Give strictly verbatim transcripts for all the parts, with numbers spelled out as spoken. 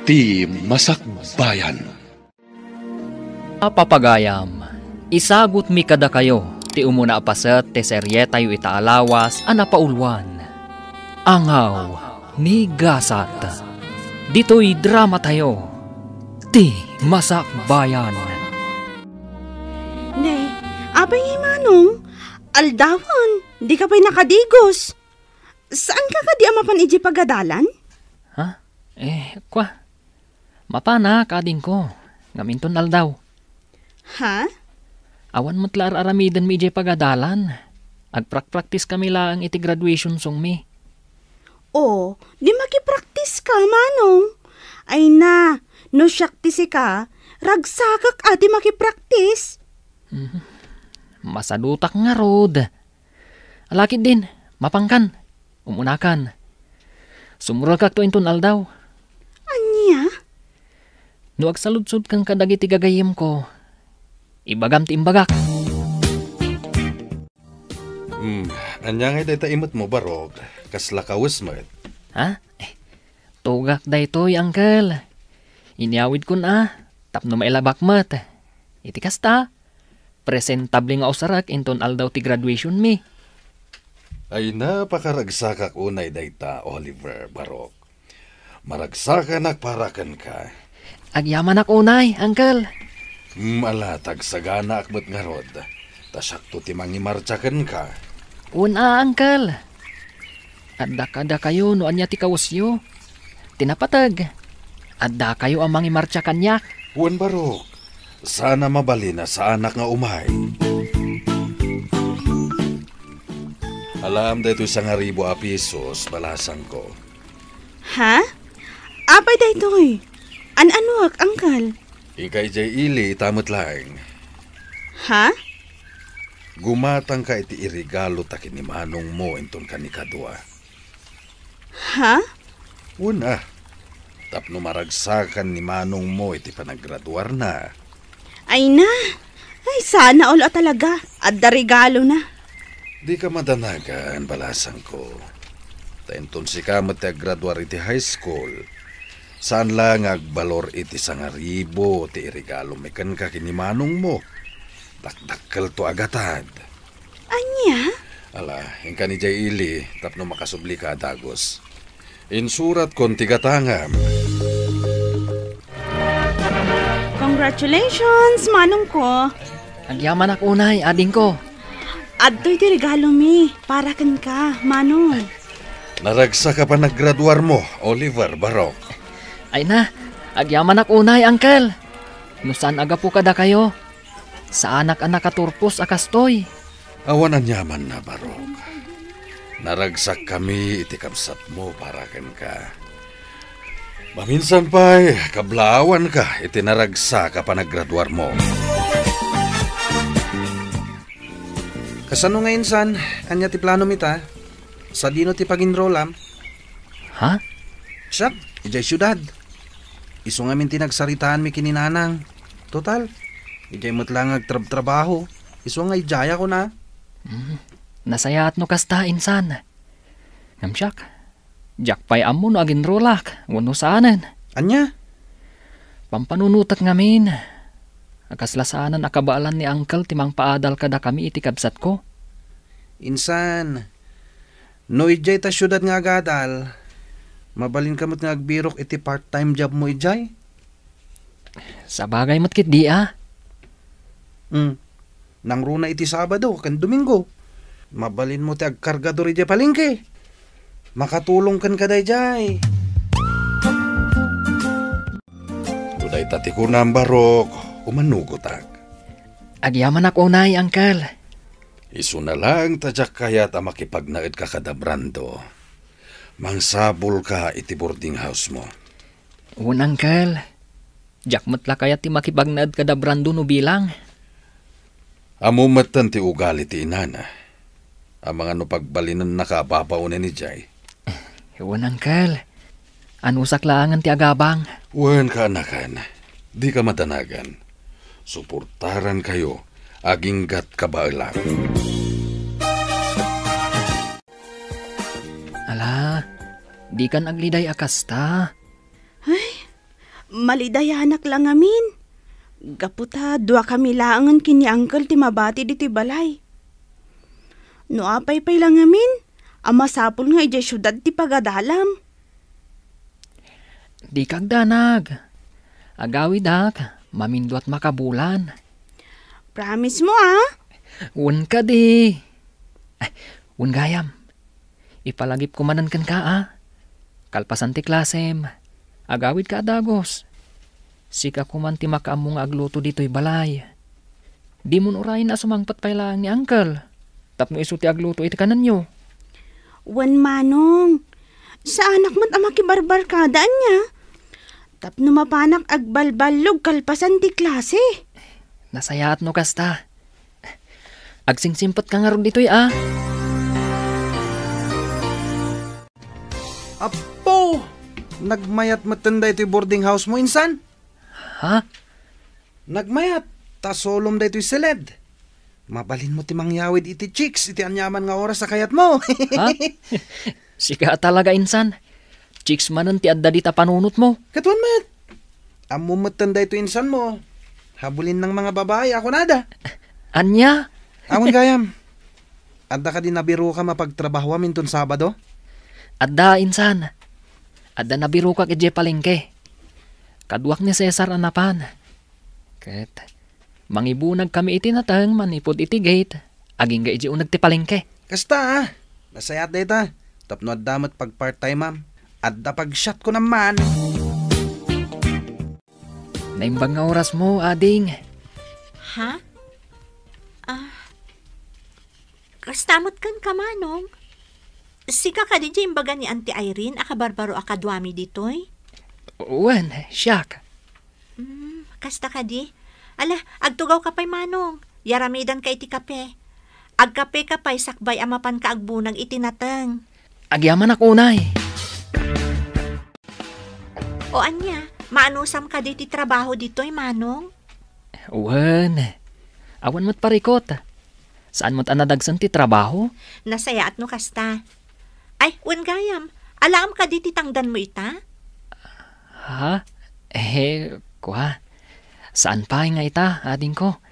Ti Masakbayan. A papagayam, isagutmi kadakayo ti umuna a paset ti serietayo ita a lawas a napauluan, Angaw ni Gasat. Ditoy dramatayo, Ti Masakbayan. Ne, apay ngay, Manong? Aldawen, dika pay nakadigos. Saanka kadi a mapan idiay pagadalan? Ha? Eh, kwa? Mapanak, adingko. Ngem inton aldaw. Ha? Awan met la ar-aramidenmi idiay pagadalan. Agprakpraktiskami laeng iti graduation songmi. O, di makipraktiska, Manong. Ay na, no siak ti sika, ragsakak a di makipraktis. Mhm. Masadutak ngarud. Ala ketdin, mapankan. Umunakan. Sumuragkakto inton aldaw. Ania? No agsaludsodkan kadagiti gagayyemko, ibagam ti imbagak. Hmm, ania ngay dayta imetmo, Barok? Kasla kawes met. Ha? Eh, tugak daytoy, Uncle. Inyawidkon a, tapno mailabak met. Iti kasta, presentable nga usarek inton aldaw ti graduationmi. Ay, napakaragsakak unay dayta, Oliver, Barok. Maragsakanak para kenka. Agyamanak unay, Uncle. Hmm, ala, ta agsaganaak met ngarud. Ta siakto ti mangimartsa kenka. Wen a, Uncle. Adda kadakayo no ania ti kawesyo. Ti napateg, addakayo a mangimartsa kaniak. Wen, Barok, saan a mabalin a saanak nga umay. Alaem daytoy sangaribu a pisos, balasangko. Ha? Apay daytoy? An-anuak, Uncle? Inka idiay ili, ita met laeng. Ha? Gumatangka iti iregalo ta ken ni manongmo inton kanikadua. Ha? Wen a, tapno maragsakan ni manongmo iti panagraduarna. Ay na! Ay, sana all a talaga. Adda regalona. Dika madanagan, balasangko. Ta inton sika met ti aggraduar iti high school, saan la nga agbalor iti sangaribu ti iregalomi kenka ken ni manongmo. Dakdakkelto a gatad. Ania? Ala, inkan idiay ili tapno makasublika a dagus. Insuratkon ti gatangam. Congratulations, manongko. Agyamanak unay, adingko. Adtoy ti regalomi para kenka, manong. Naragsak a panagraduarmo, Oliver, Barok. Ay na, agyamanak unay, Uncle. No saan a gapu kadakayo, saanak a nakaturpos a kastoy. Awan aniamanna, Barok. Naragsakkami iti kabsatmo para kenka. Maminsan pay, kablaawanka iti naragsak a panagraduarmo. Kasano nga insan? Ania ti planom ita? Sadino ti pag-enrollam? Ha? Siak, idiay siudad. Isu ngamin ti nagsaritaanmi ken ni Nanang. Total, idiay met la nga agtrabtrabaho. Isu nga idiay a kuna. Hmm. Nasayaat no kasta, insan. Ngem siak, diak pay ammo no aginrolak wenno saanen. Ania? Pampanunotek ngamin. A kasla saanen a kabaelan ni Uncle ti mangpaadal kadakami iti kabsatko. Insan, no idiay ta siudad nga agadal, mabalinka met nga agbirok iti part-time jobmo idiay? Sabagay met ketdi a. Hmm. Nangruna iti Sabado ken Domingo. Mabalinmo ti agkargador idiay palengke. Makatulong kenka daydiay. No dayta ti kunam, Barok, umanugotak. Agyamanak unay, Uncle. Isuna laeng ta diak kayat a makipagnaedka kada Brando. Mangsapulka iti boarding house-mo. Wen, Uncle. Diak met la kayat ti makipagnaed kada Brando no bilang. Ammom metten ti ugali ti inana. Amangan no pagbalinennaka a babaonen idiay. Wen, Uncle. Anusak laengen ti agabang. Wen, kaanakan. Dika madanagan. Suportarankayo aginggat kabaelan. Ala, dikan agliday a kasta. Ay, Malidayanak la ngamin. Gapu ta duakami laengen ken ni Uncle ti mabati ditoy balay. No apay pay la ngamin, a masapul nga idiay siudad ti pagadalam. Dika agdanag. Agawidak, maminduat makabulan. Promise mo, ah? Wen kadi. Ay, wen gayam. Ipalagipko manen kenka, a. Kalpasan ti klasem, agawidka a dagus. Sika koman ti makaammo nga agluto ditoy balay. Dimon urayen a sumangpet pay laeng ni Uncle tapno isu ti agluto iti kanenyo. Wen, Manong. Saanak met a makibarbarkada ania. Tapno mapanak agbalballog kalpasan ti klase. Nasayaat no kasta. Agsingsimpet ka ngarud ditoy, a. Apo! Nagmayat metten daytoy boarding house mo, insan? Ha? Nagmayat, ta solom daytoy siled. Mabalinmo ti mangyawid iti chicks iti aniaman nga oras a kayatmo. Ha? Sika a talaga, insan. Chicks manen ti adda dita panunotmo. Katuan met. Ammom metten daytoy insanmo. Habulin nang mga babae a kunada. Ania? Awan gayam. Adda kadi nabirokam a pagtrabahoam inton Sabado? Adda, insan. Adda nabirokak idiay palengke. Kaduak ni Cesar a napan. Ket mangibunagkami iti nateng manipud iti gate, agingga idiay uneg ti palengke. Kasta, a. Nasayaat dayta. Tapno adda met pag-part-time-am. Adda pag-shot ko naman. Naimbag nga orasmo, ading. Ha? Ah, kasta met kenka, Manong? Sika kadi ti imbaga ni Auntie Irene a kabarbaro a kaduami ditoy? Wen, siak. Hmm, kasta kadi? Ala, agtugawka pay, Manong. Yaramidanka iti kape. Agkapeka pay sakbay a mapanka agbunag iti nateng. Agyamanak unay. O ania, maanusam kadi ti trabaho ditoy, Manong? Wen, awan met parikot. Saan met a nadagsen ti trabaho? Nasayaat no kasta. Ay, wen gayam, alaam kadi ti tangdanmo ita? Ha? Eh, kua. Saan pay nga ita, adingko.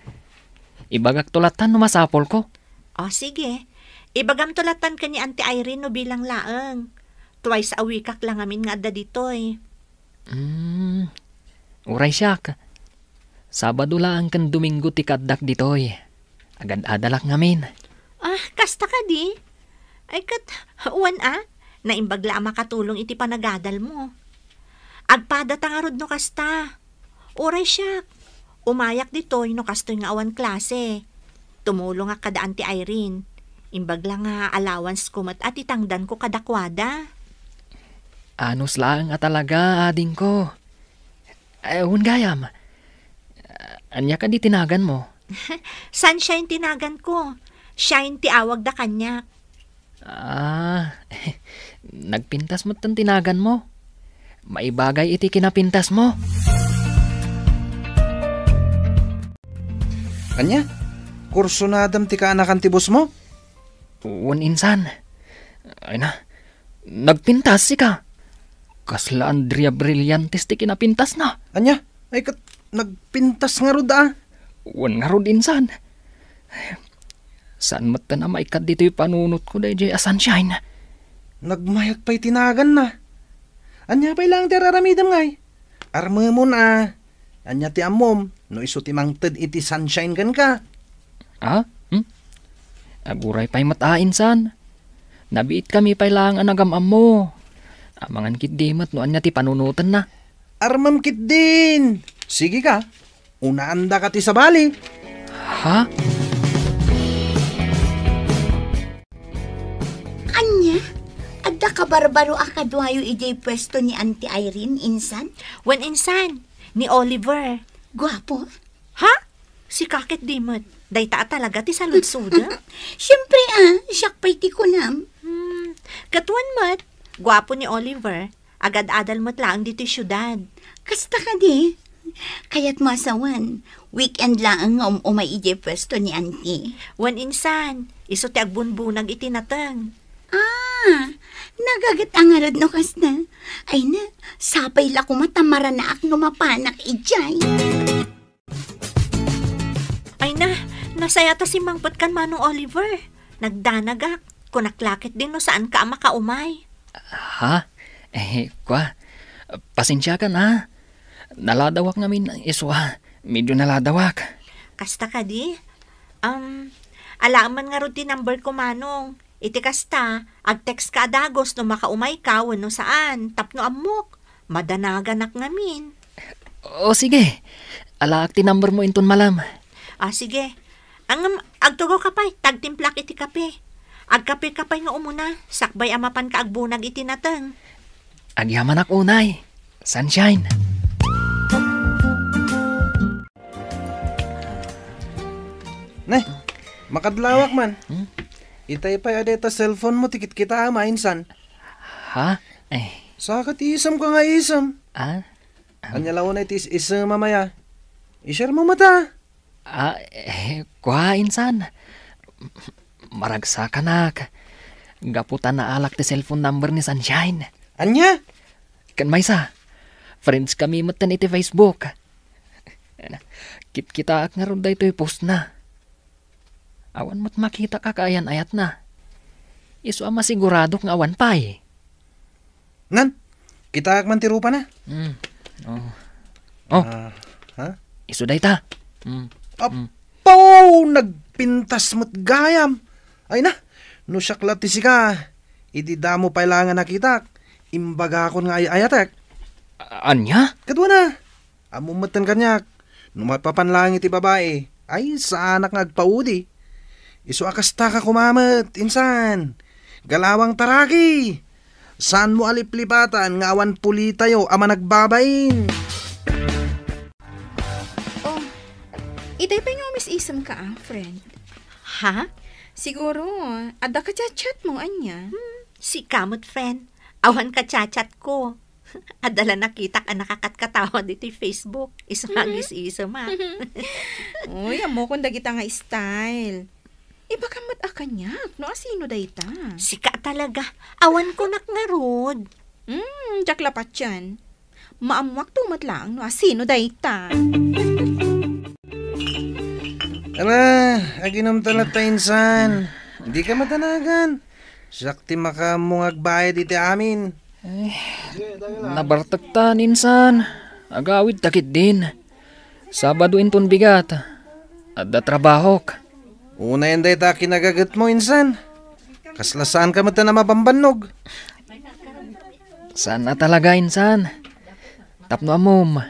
Ibagakto lattan no masapulko. O, sige. Ibagamto lattan ken ni Auntie Irene no bilang laeng. Twice a week-ak la ngamin nga adda ditoy. Hmm, uray siak. Sabado laeng ken Domingo ti kaaddak ditoy. Agad-adalak ngamin. Ah, kasta kadi? Ay, ket, wen a, naimbag la a makatulong iti panagadalmo. Agpadata ngarud no kasta. Uray siak, umayak ditoy no kastoy nga awan klase. Tumulongak kada Auntie Irene. Imbag la nga allowance ko met a ti tangdanko kadakuada. Anus laeng a talaga, adingko. Eh, wen gayam. Ania kadi ti naganmo? Sunshine ti naganko. Shine ti awagda kaniak. Ah, nagpintas metten ti naganmo. Maibagay iti kinapintasmo. Ania? Kursunadam ti kaanakan ti bossmo? Wen, insan. Ay na, nagpintas sika. Kasla Andrea Brillantes ti kinapintasna. Ania? Ay ket nagpintas ngarud a. Wen ngarud, insan. Saan metten a maikkat ditoy panunotko daydiay a Sunshine. Nagmayat pay ti naganna. Ania pay laeng ti ar-aramidem ngay? Armemon a. Ania ti ammom no isu ti mangted iti Sunshine kenka? Ah? Hmm? Aguray pay met a, insan. Nabiitkami pay laeng a nagam-ammo. Amangan ketdi met no ania ti panunotenna. Armem ketdin. Sige ka. Unaandaka ti sabali. Ha? Ania? Adda kabarbaro a kaduayo idiay puesto ni Auntie Irene, insan? Wen, insan, ni Oliver. Guapo? Ha? Sika ketdi met. Dayta a talaga ti saludsodem? Siempre a, siak pay ti kunam. Hmm, katuan met. Guapo ni Oliver. Agad-adal met laeng ditoy siudad. Kasta kadi? Kayatmo a sawen, weekend laeng nga um-umay idiay puesto ni Auntie. Wen, insan, isu ti agbunbunag iti nateng. Ah, nagaget a ngarud no kasta. Ay na, sapay la koma ta maranaak no mapanak idiay. Ay na, nasayat a simmangpet kan Manong Oliver. Nagdanagak. Kunak la ketdin no saanka a makaumay. Ha? Eh, kwa, pasensiakan, ha? Naladawak ngamin isu a. Medyo naladawak. Kasta kadi? Um, alaem man ngarud ti number ko, Manong. Iti kasta, ag-text ka a dagus no makaumayka wenno saan, tapno ammok. Madanaganak ngamin. O sige, alaak ti number mo inton malem. Ah, sige. Ngem, agtugaw ka pay, tagtimplak iti kape. Agkape ka pay nga umuna, sakbay a mapanka agbunag iti nateng. Agyamanak unay, Sunshine. Ne, makadlawak man. Hmm? Itay pay a dayta cellphone mo ti kitkitaem a, insan. Ha? Eh. Saka ti isemko nga isem. Ah? Ania la unay ti is-, isem a maya? I-share mo met a. Ah, eh, kua, insan. Maragsakanak. Gapu ta naalak ti cellphone number ni Sunshine. Ania? Ken maysa, friends kami metten iti Facebook. Kitkitaak ngarud daytoy postna. Awan met makitak a kaayan-ayatna. Isu a masiguradok nga awan pay. Nan, kitaak man ti rupana. Mm. Oh. Oh. Ah, ha? Isu dayta. Mm. Mm. Apo! Nagpintas met gayam. Ay na, no siak la ti sika, idi damo pay la nga nakitak, imbagakon nga ay-ayatek. A-, ania? Kaduana. Ammom metten kaniak, no mapapan laeng iti babai, ay, saanak nga agpaudi. Isu a kasta ka koma met, insan. Galawang taraki! Saanmo a liplipatan nga awan pulitayo a managbabain? Oh, itay pay nga umis-isemka a, friend. Ha? Siguro, adda ka chat-chat mo, ania? Hmm, sika met, friend. Awan ka chat-chat ko. Adda la nakitak a nakakatkatawa ditoy Facebook. Isu nga Mhm. agis-isem, ha? Uy, ammokon dagita nga style. Ibagam met a kaniak, no asino dayta? Sika talaga. Awan ko nak ngarud. Hmm, diak la patien. Maammuak to met laeng no asino dayta. Ala, aginom ta latta, insan. Dika madanagan. Siak ti makaammo nga agbayad iti amin. Ay, nabartektan, insan. Agawidta ketdin. Sabado inton bigat. Adda trabahok. Unayen dayta a kinagagetmo, insan. Kasla saanka met a mabambannog. Saan a talaga, insan. Tapno ammom,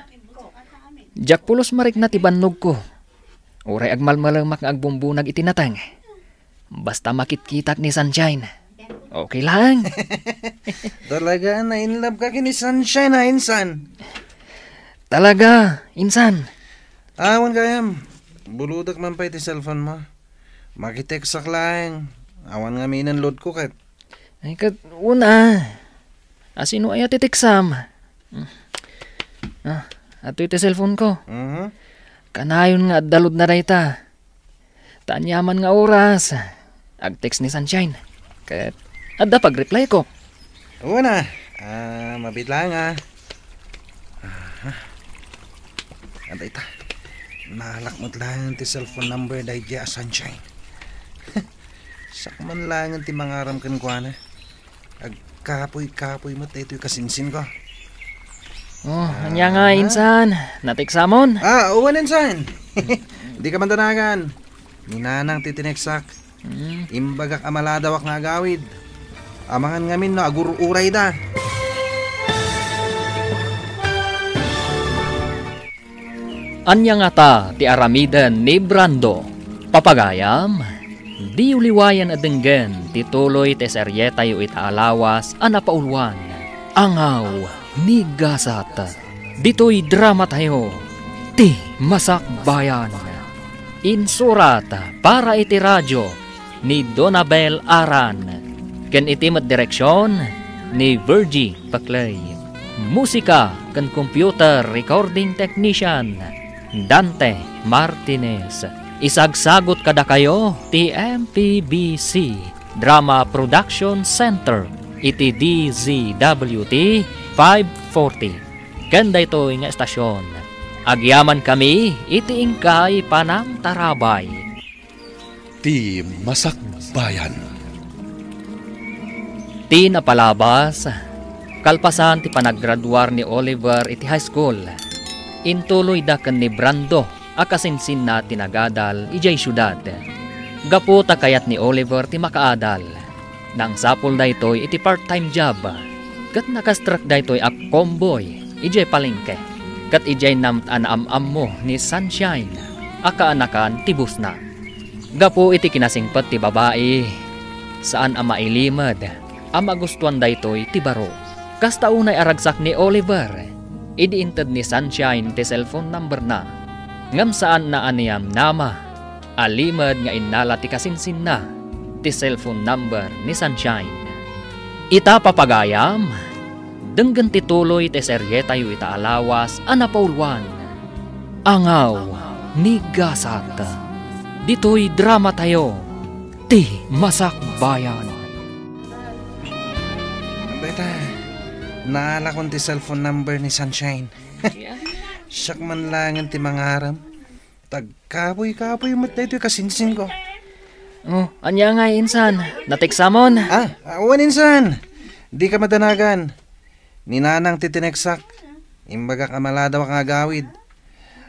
diak pulos marikna ti bannogko. Uray agmalmalemak nga agbumbunag iti nateng. Basta makitkitak ni Sunshine, okay lang. Talaga, na-in love ka ken ni Sunshine, ha, insan? Talaga, insan. Awan gayam. Buludak man pay ti cellphone mo. Makitext-ak laeng. Awan ngamin load ko ket. Ay, ket una. Asino aya ti teksam? Ah, adtoy ti cellphone ko. Mhm. Kanayon nga adda load na dayta. Ta aniaman nga oras, ag-text ni Sunshine. Ket adda pag-reply ko. Una, ah, mabit lang, ah. Aha. Adda ita. Naalak met lang ti cellphone number daydiay a Sunshine. Sakman lang ti mangaram kenkuana. Agkapuy-kapuy met daytoy kasinsinko. Oh, ania nga, ah, insan? Nateksamon? Ah, wen, insan. Dika man danagan. Ni Nanang ti tineksak. Hmm. Imbagak a maladawak nga agawid. Amangan ngamin no agur-urayda. Ania ngata ti aramiden ni Brando? Papagayam, diyo liwayen a denggen ti tuloy ti serietayo ita a lawas a napauluan, Angaw ni Gasat. Ditoy dramatayo, Ti Masakbayan. Insurat para iti radio ni Donabel Aran, ken iti met direksion ni Virgie Paclay. Musika ken computer recording technician, Dante Martinez. Isagsagut kadakayo ti M P B C Drama Production Center iti D Z W T five forty. Ken daytoy nga estasion, agyamankami iti inkay panangtarabay. Ti Masakbayan. Ti napalabas, kalpasan ti panaggraduar ni Oliver iti high school, intuloyda ken ni Brando a kasinsinna ti nagadal idiay siudad. Gapu ta kayat ni Oliver ti makaadal, nangsapul daytoy iti part-time job, ket nakastrek daytoy a convoy idiay palengke, ket idiay nam-, a naam-ammo ni Sunshine a kaanakan ti bossna. Gapu iti kinasingpet ti babai, saan a mailimed a magustuan daytoy ti baro. Kasta unay a ragsak ni Oliver idi inted ni Sunshine ti cellphone numberna. Ngem saanna a niyamnama a limed nga innala ti kasinsinna ti cellphone number ni Sunshine. Ita, papagayam, denggen ti tuloy ti serietayo ita a lawas a napauluan, Angaw ni Gasat. Ditoy dramatayo, Ti Masakbayan. Beta, naalakon ti cellphone number ni Sunshine. Siak man laengen ti mangarem. Tagkapuy-kapuy met daytoy kasinsinko. Oh, ania ngay, insan? Nateksamon? Ah, awan, insan. Dika madanagan. Ni Nanang ti tineksak. Imbagak a maladawak nga agawid.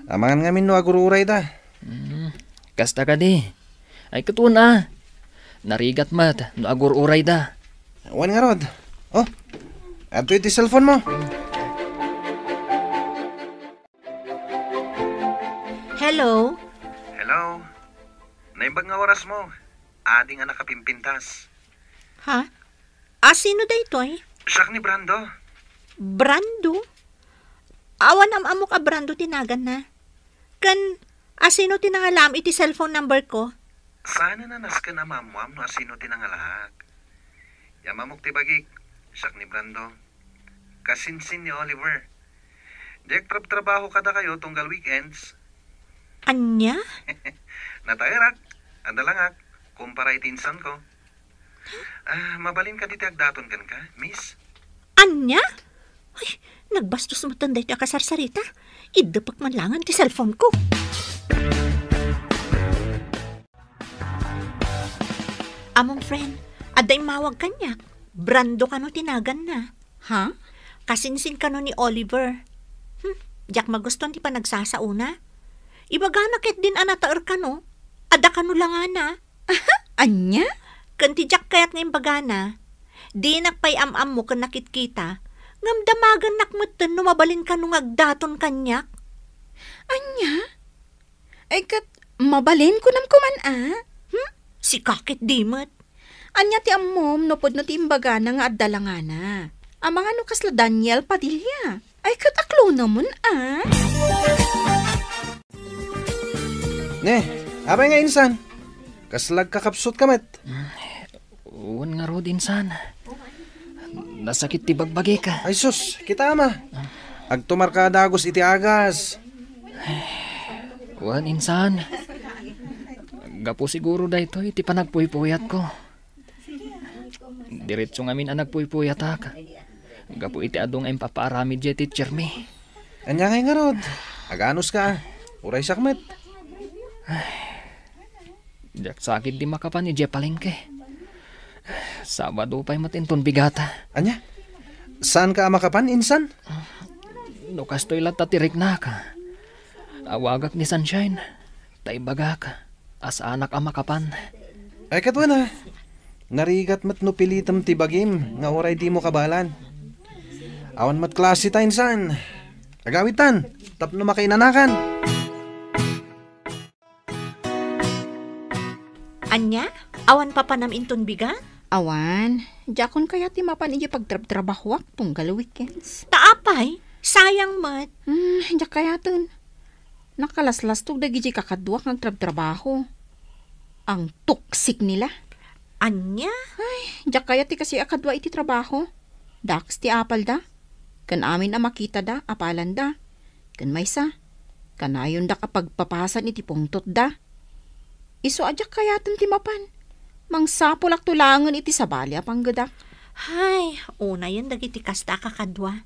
Amangan ngamin no agur-urayda. Hmm, kasta kadi. Ay, ket wen a. Narigat met no agur-urayda. Wen ngarud. Oh, adtoy ti cellphone mo. Hello? Hello? Naimbag nga oras mo. Adi nga nakapimpintas. Ha? A, sino daytoy? Siak ni Brando. Brando? Awan am-ammok a Brando ti naganna. Ken, a, sino ti nangalaam iti cellphone number ko? Saan a nasken a maammoam no a sino ti nangalaak. Yam-ammok ti bagik, siak ni Brando. Kasinsin ni Oliver. Diak trabtrabaho kadakayo tunggal weekends. Ania? Nataerak, adalangak, kumpara iti insanko. Ah, mabalin kadi ti agdaton kenka, miss? Ania? Ay, nagbastos metten daytoy a kasarsarita. Iddepek man laengen ti cellphone ko. Amom, friend, adda immawag kaniak. Brando kano ti naganna. Ha? Kasinsin kano ni Oliver. Hmm, diak magustuan ti panagsasaona. Ibagana ketdin a nataer kano. Adda kano langana. Ania? Ken ti diak kayat nga imbagana, dinak pay am-ammo ken nakitkita, ngem damagennak metten no mabalin kano nga agdaton kaniak. Ania? Ay, ket mabalin, kunam koman a? Hmm? Sika ketdi met. Ania ti ammom no pudno ti imbagana nga adda langana? Amangan no kasla Daniel Padilla. Ay, ket aklonemon a? Ne, apay nga insan? Kasla agkakapsutka met? Wen ngarud, insan. Nasakit ti bagbagik. Ay sus, kita ama. Agtumarka a dagus iti agas. Wen, insan. Gapu siguro daytoy ti panagpuypuyatko. Diretso ngamin a nagpuypuyatak. Gapu iti adu nga impapaaramid diay teacher mi. Ania ngay ngarud? Aganuska. Uray siak met. Diak sa ketdi makapan idiay palengke. Sabado pay met inton bigata. Ania? Saanka a makapan, insan? No kastoy latta ti riknak, awagak ni Sunshine, ta ibagak a saanak a makapan. Ay, ket wen a, narigat met no pilitem ti bagim nga uray dimo kabaelan. Awan met klase ta, insan. Agawidtan, tapno makainanakan. Ania? Awan papanam inton bigat? Awan. Diakon kayat ti mapan idiay pagtrabtrabahoak tunggal weekends. Ta apay? Sayang met. Hmm, diak kayaten. Nakalaslastog dagidiay kakaduak nga agtrabtrabaho. Ang toxic nila. Ania? Ay, diak kayat ti kasi a kadua iti trabaho. Dakes ti apalda. Ken amin a makitada, apalanda. Ken maysa, kanayondak a pagpapasan iti pungtotda. Isu a diak kayaten ti mapan. Mangsapulakto laengen iti sabali a panggedak. Hay, unayen dagiti kasta a kakadua.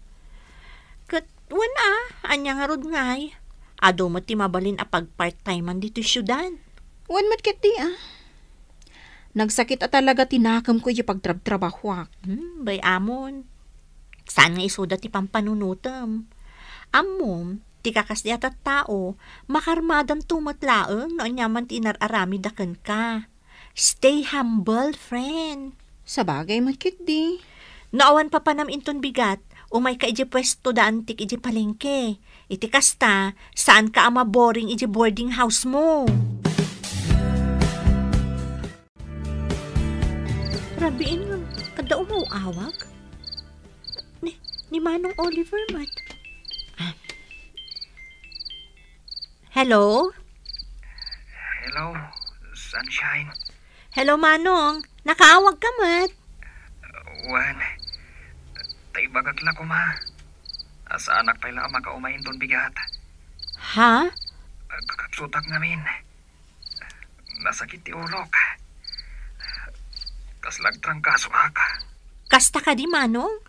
Ket wen a, ania ngarud ngay? Adu met ti mabalin a pagpart-timean ditoy siudad. Wen met ketdi a. Nagsakit a talaga ti nakemko iti pagtrabtrabahuak. Hmm, bay-amon. Saan nga isuda ti pampanunutem? Ammom, ti kakasdi a tattao, makarmadanto met laeng no aniaman ti inar-aramidda kenka. Stay humble, friend. Sabagay met ketdi. No awan papanam inton bigat, umayka idiay puesto da antik idiay palengke. Iti kasta, saanka a maboring idiay boarding house mo. Rabiin nga, adda umaw-awag? Ni, ni Manong Oliver met. Ah. Hello? Hello, Sunshine. Hello, Manong. Nakaawag ka met? Wen, ta ibagak la koma. Saanak pay la a makaumay inton bigat. Ha? Kakapsutak ngamin. Nasakit ti ulok. Kasla agtrangkasoak. Kasta kadi, Manong?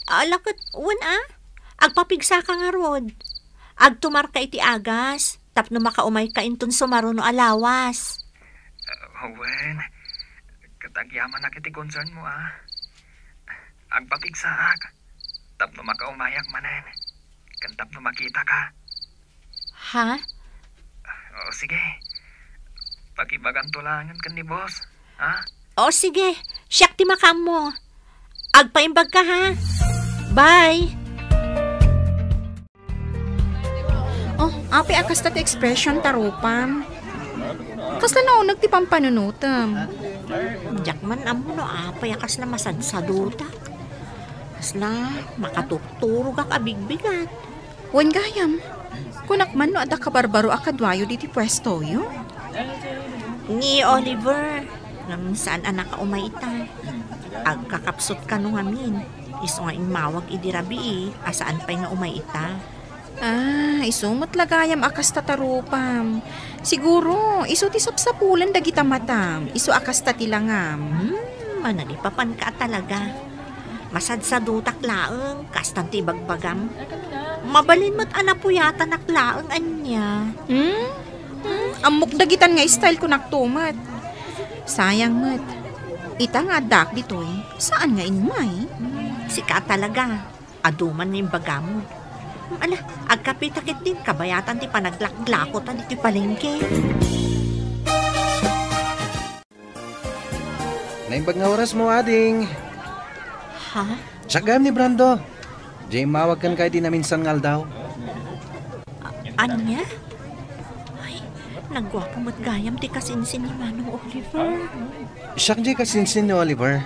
Ala ket, wen a, agpapigsaka ngarud. Agtumarka iti agas, tapno makaumayka inton sumaruno a lawas. Ah, wen, ket agyamanak iti concern mo, a. Agpapigsaak tapno makaumayak manen, ken tapno makitaka. Ha? O, sige. Pakibaganto laengen ken ni boss, ha? O, sige. Siak ti makaammo. Agpaimbagka, ha? Bye! Oh, apay a kasta ti expression ta rupam? Kasla nauneg ti pampanunotem? Diak man ammo no apay a kasla masadsadutak. Kasla makaturturogak a bigbigat. Wen gayam, kunak man no adda kabarbaro a kaduayo ditoy puestoyo? Ni Oliver, ngem saan a nakaumay ita. Agkakapsut kano ngamin, isu nga immawag idi rabii a saan pay nga umay ita. Ah, isu met la gayam a kasta ta rupam. Siguro, isu ti sapsapulan dagita matam, isu a kasta ti langam. Hmm, manalipapanka a talaga. Masadsadutak laeng, kastan ti ibagbagam. Mabalin met a napuyatanak laeng ania. Hmm? Hmm? Ammok dagitan nga style ko naktumet. Sayang met. Ita nga addaak ditoy, saan nga immay? Sika talaga. Adu man nga imbagam. Ala, agkapita ketdin kabayatan ti panaglaklako ta ditoy palengke. Naimbag nga oras mo, ading. Ha? Siak gayam ni Brando. Diay immawag kenka idi naminsan nga aldaw. A-, ania? Ay, nagguapo met gayam ti kasinsin ni Manong Oliver. Siak diay kasinsin ni Oliver.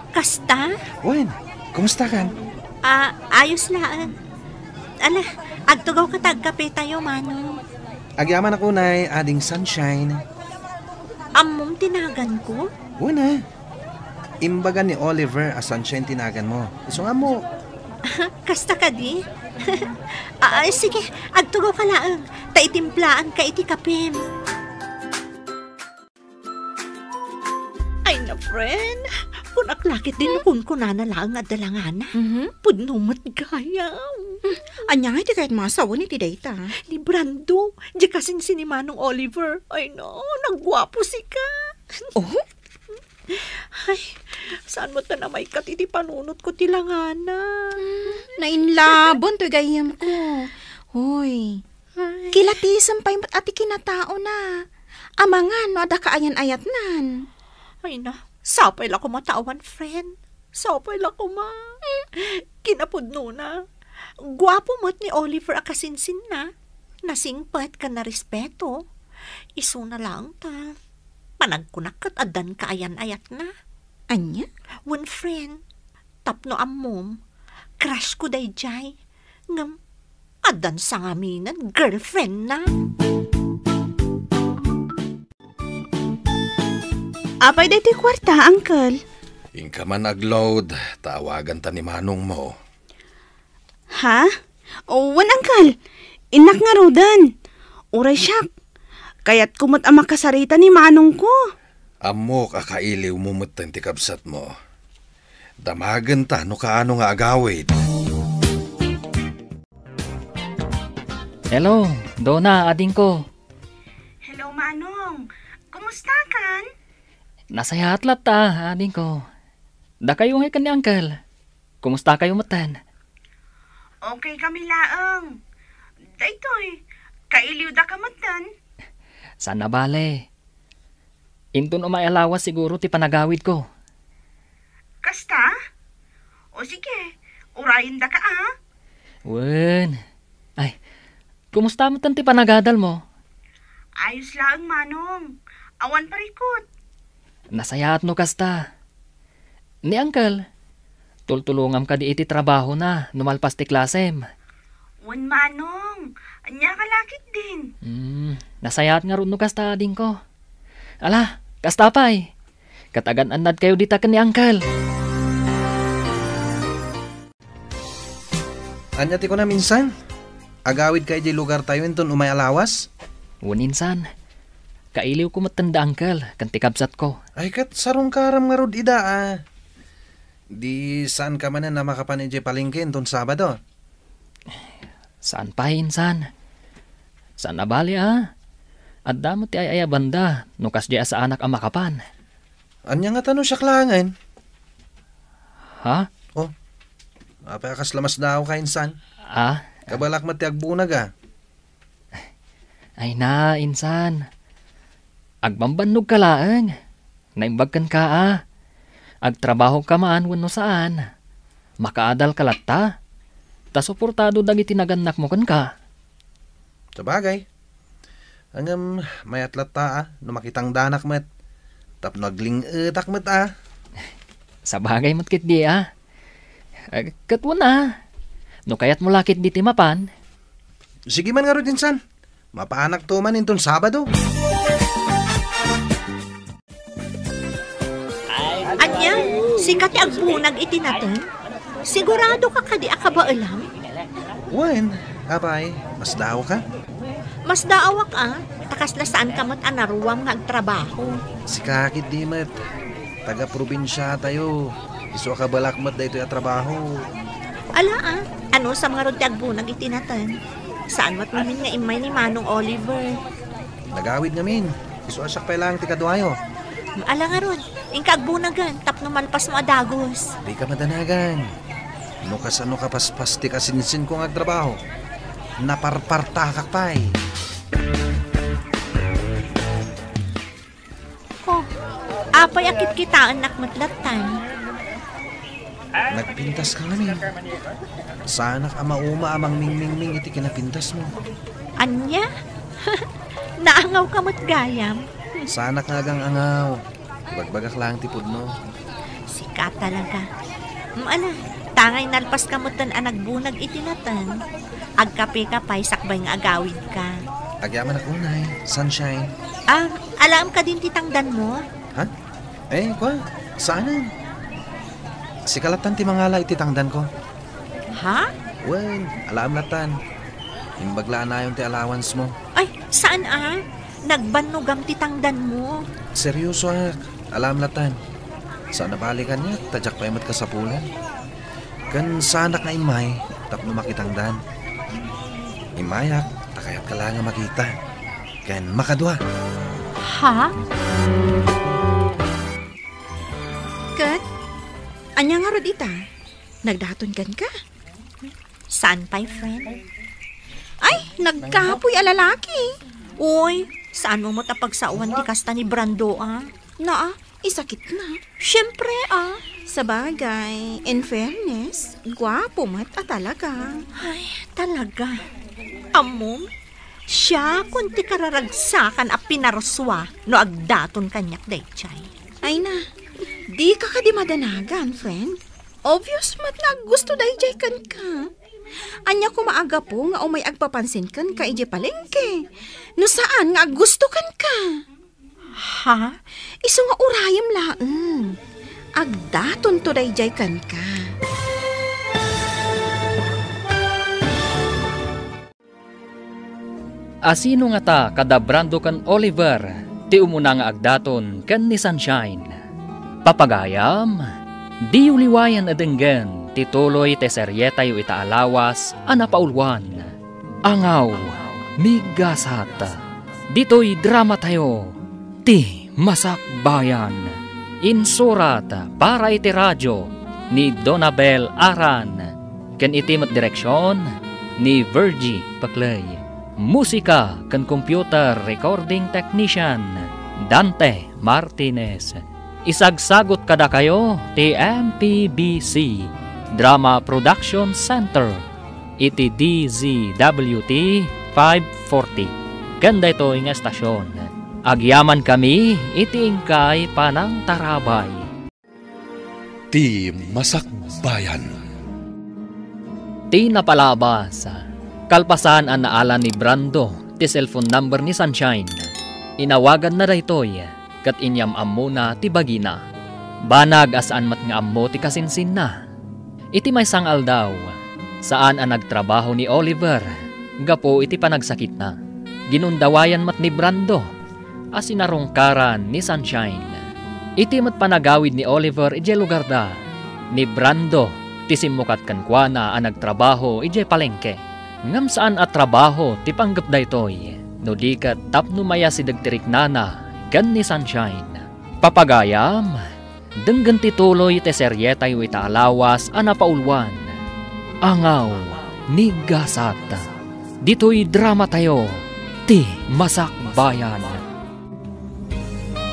Kasta? Wen, kumusta kan? Ah, ayos laeng. Ala, agtugawka ta agkape tayo, Manong. Agyamanak unay, Ading Sunshine. Ammom ti naganko? Wen a. Imbaga ni Oliver a Sunshine ti naganmo. Isu nga ammo. Kasta kadi? Ah, ah, sige, agtugawka laeng. Ta itimplaanka iti kapem. Ay na, friend. Kunak la ketdin no kunkunana laeng nga adda langana. Mhm. Pudno met gayam. Hmm. Ania nga iti kayatmo a sawen iti dayta? Ni Brando, diay kasinsin ni Manong Oliver. Ay na, nagguapo sika. Oh? Ay, saan met ta namaykat iti panunotko ti langana? Hmm, nainlaban toy gayyemko. Hoy, Ay. Kilatisem pay met a ti kinataona. Amangan no adda kaayan-ayatnan. Ay na, sapay la koma ta awan friend. Sapay la koma. Kinapudnona, guapo met ni Oliver a kasinsinna. Nasingpet ken narespeto. Isuna laeng ta panagkunak ket addan kaayan-ayatna. Ania? Wen friend, tapno ammom, crush ko daydiay. Ngem, addan sangaminen girlfriendna. Apay daytoy kuarta, Uncle? Inka man agload, ta awaganta ni manongmo. Ha? O, wen, Uncle. Innak ngaruden. Uray siak, kayatko met a makasarita ni manongko. Ammok a kailiwmo metten ti kabsatmo. Damagenta no kaano nga agawid. Hello, Dona, adingko. Hello, Manong. Kumusta kan? Nasayaat latta, adingko. Dakayo ngay ken ni Uncle. Kumusta kayo metten? Okay kami laeng. Daytoy, kailiwda ka metten? Saan a bale. Inton umay a lawas siguro ti panagawidko. Kasta? O sige, urayendaka a. Wen. Ay, kumusta metten ti panagadalmo? Ayos laeng, Manong. Awan parikut. Nasayaat no kasta. Ni Uncle, tultulongam kadi iti trabahona no malpas ti klasem. Wen, Manong. Ania ka lakit din? Hmm, nasayaat ngarud no kasta, adingko. Ala, kasta pay. Ket agan-annadkayo dita ken ni Uncle. Ania ti kunam, insan? Agawidka idiay lugartayo inton umay a lawas? Wen, insan. Kailiwko metten da Uncle ken ti kabsatko. Ay, ket sarungkaram ngarud ida a. Di saanka manen a makapan idiay palengke inton Sabado? Saan pay, insan. Saan a bale a. Adda met ti ay-ayabanda no kasdiay a saanak a makapan. Ania ngata no siak laengen? Ha? Oh, apay a kasla masdaawka, insan? Ah? Kabalak met ti agbunag a. Ay na, insan. Agbambannogka laeng. Naimbag kenka a. Agtrabahoka man wenno saan. Makaadalka latta. Ta suportado dagiti nagannakmo kenka. Sabagay. Ngem, mayat latta a, no makitangdanak met. Tapno agling-etak met a. Sabagay met ketdi a. Eh, ket wen a. No kayatmo la ketdi ti mapan. Sige man ngarud, insan. Mapaanakto man inton Sabado. Ania, sika ti agbunag iti nateng? Siguradoka kadi a kabaelam? Wen, apay, masdaawka? Masdaawak a, ta kasla saanka met a naruam nga agtrabaho. Sika ketdi met, taga-probinsiatayo, isu a kabalak met daytoy a trabaho. Ala a, anusam ngarud ti agbunag iti nateng? Saan met ngamin nga immay ni Manong Oliver? Nagawid ngamin. Isu a siak pay laeng ti kaduayo. Ala ngarud, inka agbunagen tapno malpasmo a dagus. Dika madanagan. No kasano kapaspas ti kasinsinko nga agtrabaho, naparpartakak pay. Oh, apay a kitkitaennak met lattan? Nagpintaska ngamin. Saanak a mauma a mangmingmingming iti kinapintasmo. Ania? Naangawka met gayam. Saanak nga agang-angaw. Ibagbagak laeng ti pudno. Sika talaga. Mm, ala, tangay nalpaska metten a nagbunag iti nateng. Agkapeka pay sakbay nga agawidka. Agyamanak unay, Sunshine. Ah, alaem kadin ti tangdanmo? Ha? Eh, kua, saanen. Sika lattan ti mangala iti tangdanko. Ha? Wen, alaem lattan. Imbag la a nayon ti allowance mo. Ay, saan a? Nagbannogam ti tangdanmo. Seryosoak. Alaem lattan. Saan a bale kaniak, ta diak pay met kasapulan. Ken saanak nga immay tapno makitangdan. Immayak, ta kayatka la nga makita. Ken makadua. Ha? Ket, ania ngarud ita? Nagdaton kenka? Saan pay, friend? Ay, nagkapoy a lalaki. Uy, saan mo met a pagsaoan ti kasta ni Brando, a? Naa, isakit na. Siyempre, a. Sabagay, in fairness, guapo met a talaga. Ay, talaga. Ammom, siakon ti kararagsakan a pinarsua no agdaton kaniak daydiay. Ay na, dika kadi madanagan, friend. Obvious met nga aggusto daydiay kenka. Ania koma a gapu nga umay agpapansin kenka idiay palengke? No saan nga aggusto kenka? Ha? Isu nga urayem laeng. Agdatonto daydiay kenka. Asino ngata kada Brando ken Oliver? ti umuna nga agdaton ken ni Sunshine. Papagayam, diyo liwayan a denggen ti tuloy ti serietayo ita a lawas a napauluan, Angaw, Migasat. Ditoy dramatayo, Ti Masakbayan. Insurat para iti radio ni Donabel Aran, ken iti met direksion ni Virgie Paclay. Musika ken computer recording technician, Dante Martinez. Isagsagut kadakayo ti M P B C Drama Production Center iti D Z W T five forty. Ken daytoy nga estasion, agyamankami iti inkay panangtarabay. Ti Masakbayan. Ti napalabas, kalpasan a naala ni Brando ti cellphone number ni Sunshine, inawaganna daytoy ket inyam-ammona ti bagina. Banag a saan met nga ammo ti kasinsinna. Iti maysa nga aldaw, saan a nagtrabaho ni Oliver gapu iti panagsakitna. Ginundawayan met ni Brando a sinarungkaran ni Sunshine. Iti met panagawid ni Oliver idiay lugarda, ni Brando ti simmukat kenkuana a nagtrabaho idiay palengke. Ngem saan a trabaho ti panggep daytoy, no di ket tapno mayasideg ti riknana ken ni Sunshine. Papagayam, denggen ti tuloy ti serietayo ita a lawas a napauluan, Angaw, Migasat. Ditoy dramatayo, Ti Masakbayan.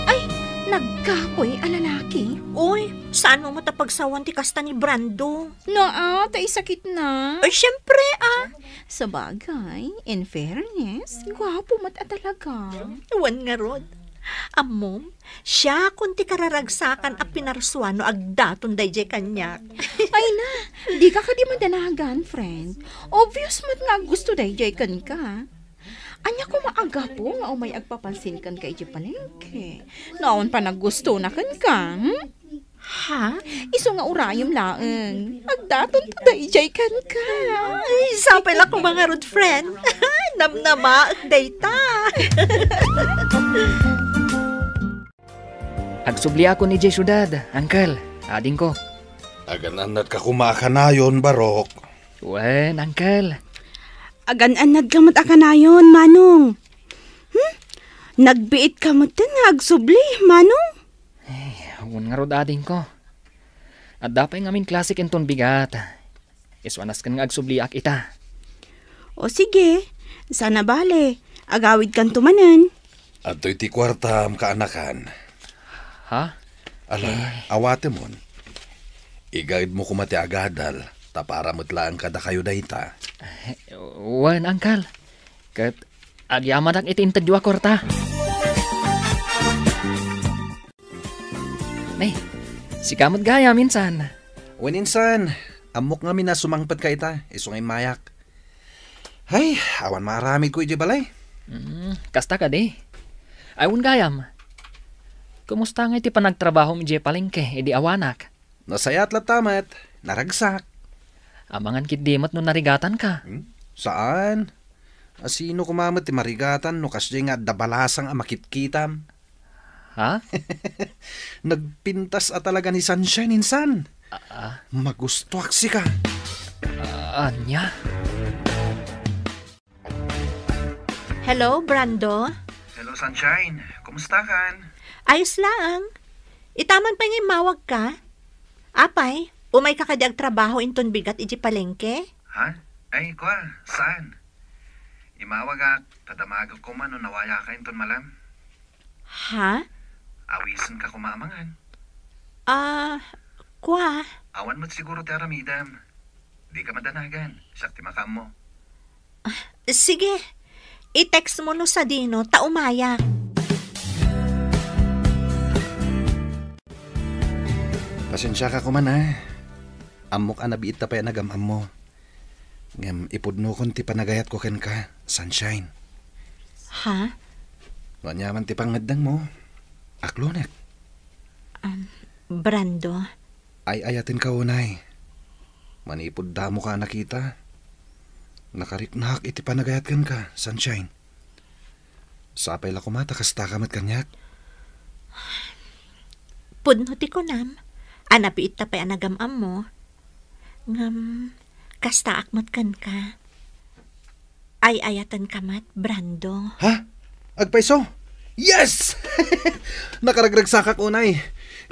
Ay, nagkapoy a lalaki. Uy, saan mo ta pagsawan ti kasta ni Brando? Naa, ta isakit na. Ay, syempre, ah. Sabagay, in fairness, gwapo met a talaga. Wen ngarud. Ammom, siakon ti kararagsakan a pinarsua no agdaton daydiay kaniak. Ay na, dika kadi madanagan, friend. Obvious met nga aggusto daydiay kenka. Ania koma a gapu nga umay agpapansin kenka idiay palengke? No awan panaggustona kenka, hmm? Ha? Isu nga urayem laeng. Agdaton ta daydiay kenka. Ay, sapay la koma ngarud, friend. Namnamaek dayta. Agsubliakon idiay siudad, Uncle, adingko. Agan-annatka koma a kanayon, Barok. Wen, Uncle. Agan-annadka met a kanayon, Manong. Hmm? Nagbiitka metten nga agsubli, Manong? Ay, wen ngarud, adingko. Adda pay ngamin klasek inton bigat. Isu a nasken nga agsubliak ita. O sige, saan a bale, agawidkanto manen. Adtoy ti kuartam, kaanakan. Ha? Ala, Eh. awatemon. Igaedmo koma ti agadal, ta para met laeng kadakayo dayta. Eh, wen, Uncle. Ket agyamanak iti intedyo a kuarta. Nay, sika met gayam insan. Wen insan, ammok ngamin a sumangpetka ita, isu nga immayak. Ay, awan maaramidko idiay balay. Mm, kasta kadi. Ay, wen gayam. Kumusta ngay ti panagtrabahom idiay palengke idi awanak? Nasayaat latta met, naragsak. Amangan ketdi met no narigatanka. Hmm? Saan? A, sino koma met ti marigatan no kasdiay nga adda balasang a makitkitam? Ha? Nagpintas a talaga ni Sunshine insan. Ah, ah. Magustuak sika. Ah, ania? Hello, Brando? Hello, Sunshine. Kumusta kan? Ayos laeng. Ita man pay nga immawagka? Apay, umayka kadi agtrabaho inton bigat idiay palengke? Ha? Ay, kua, saan? Imawagak, ta damagek koma no nawayaka inton malem. Ha? Awisenka koma a mangan. Ah, kua. Awan met siguro ti aramidem. Dika madanagan, siak ti makaammo. Ah, sige. I-text mo no sadino, ta umayak. Pasensiaka koma, a. Ammok a nabiitta pay a nagam-ammo. Ngem ipudnokon ti panagayatko kenka, Sunshine. Ha? No aniaman ti pangngeddengmo, aklonek. Um, Brando. Ay-ayatenka unay. Manipud damoka a nakita, nakariknak iti panagayat kenka, Sunshine. Sapay la koma ta kastaka met kaniak. Pudno ti kunam, a nabiitta pay a nagam-ammo. Ngem, kastaak met kenka. Ay-ayatenka met, Brando. Ha? Agpayso? Yes! Nakaragragsakak unay.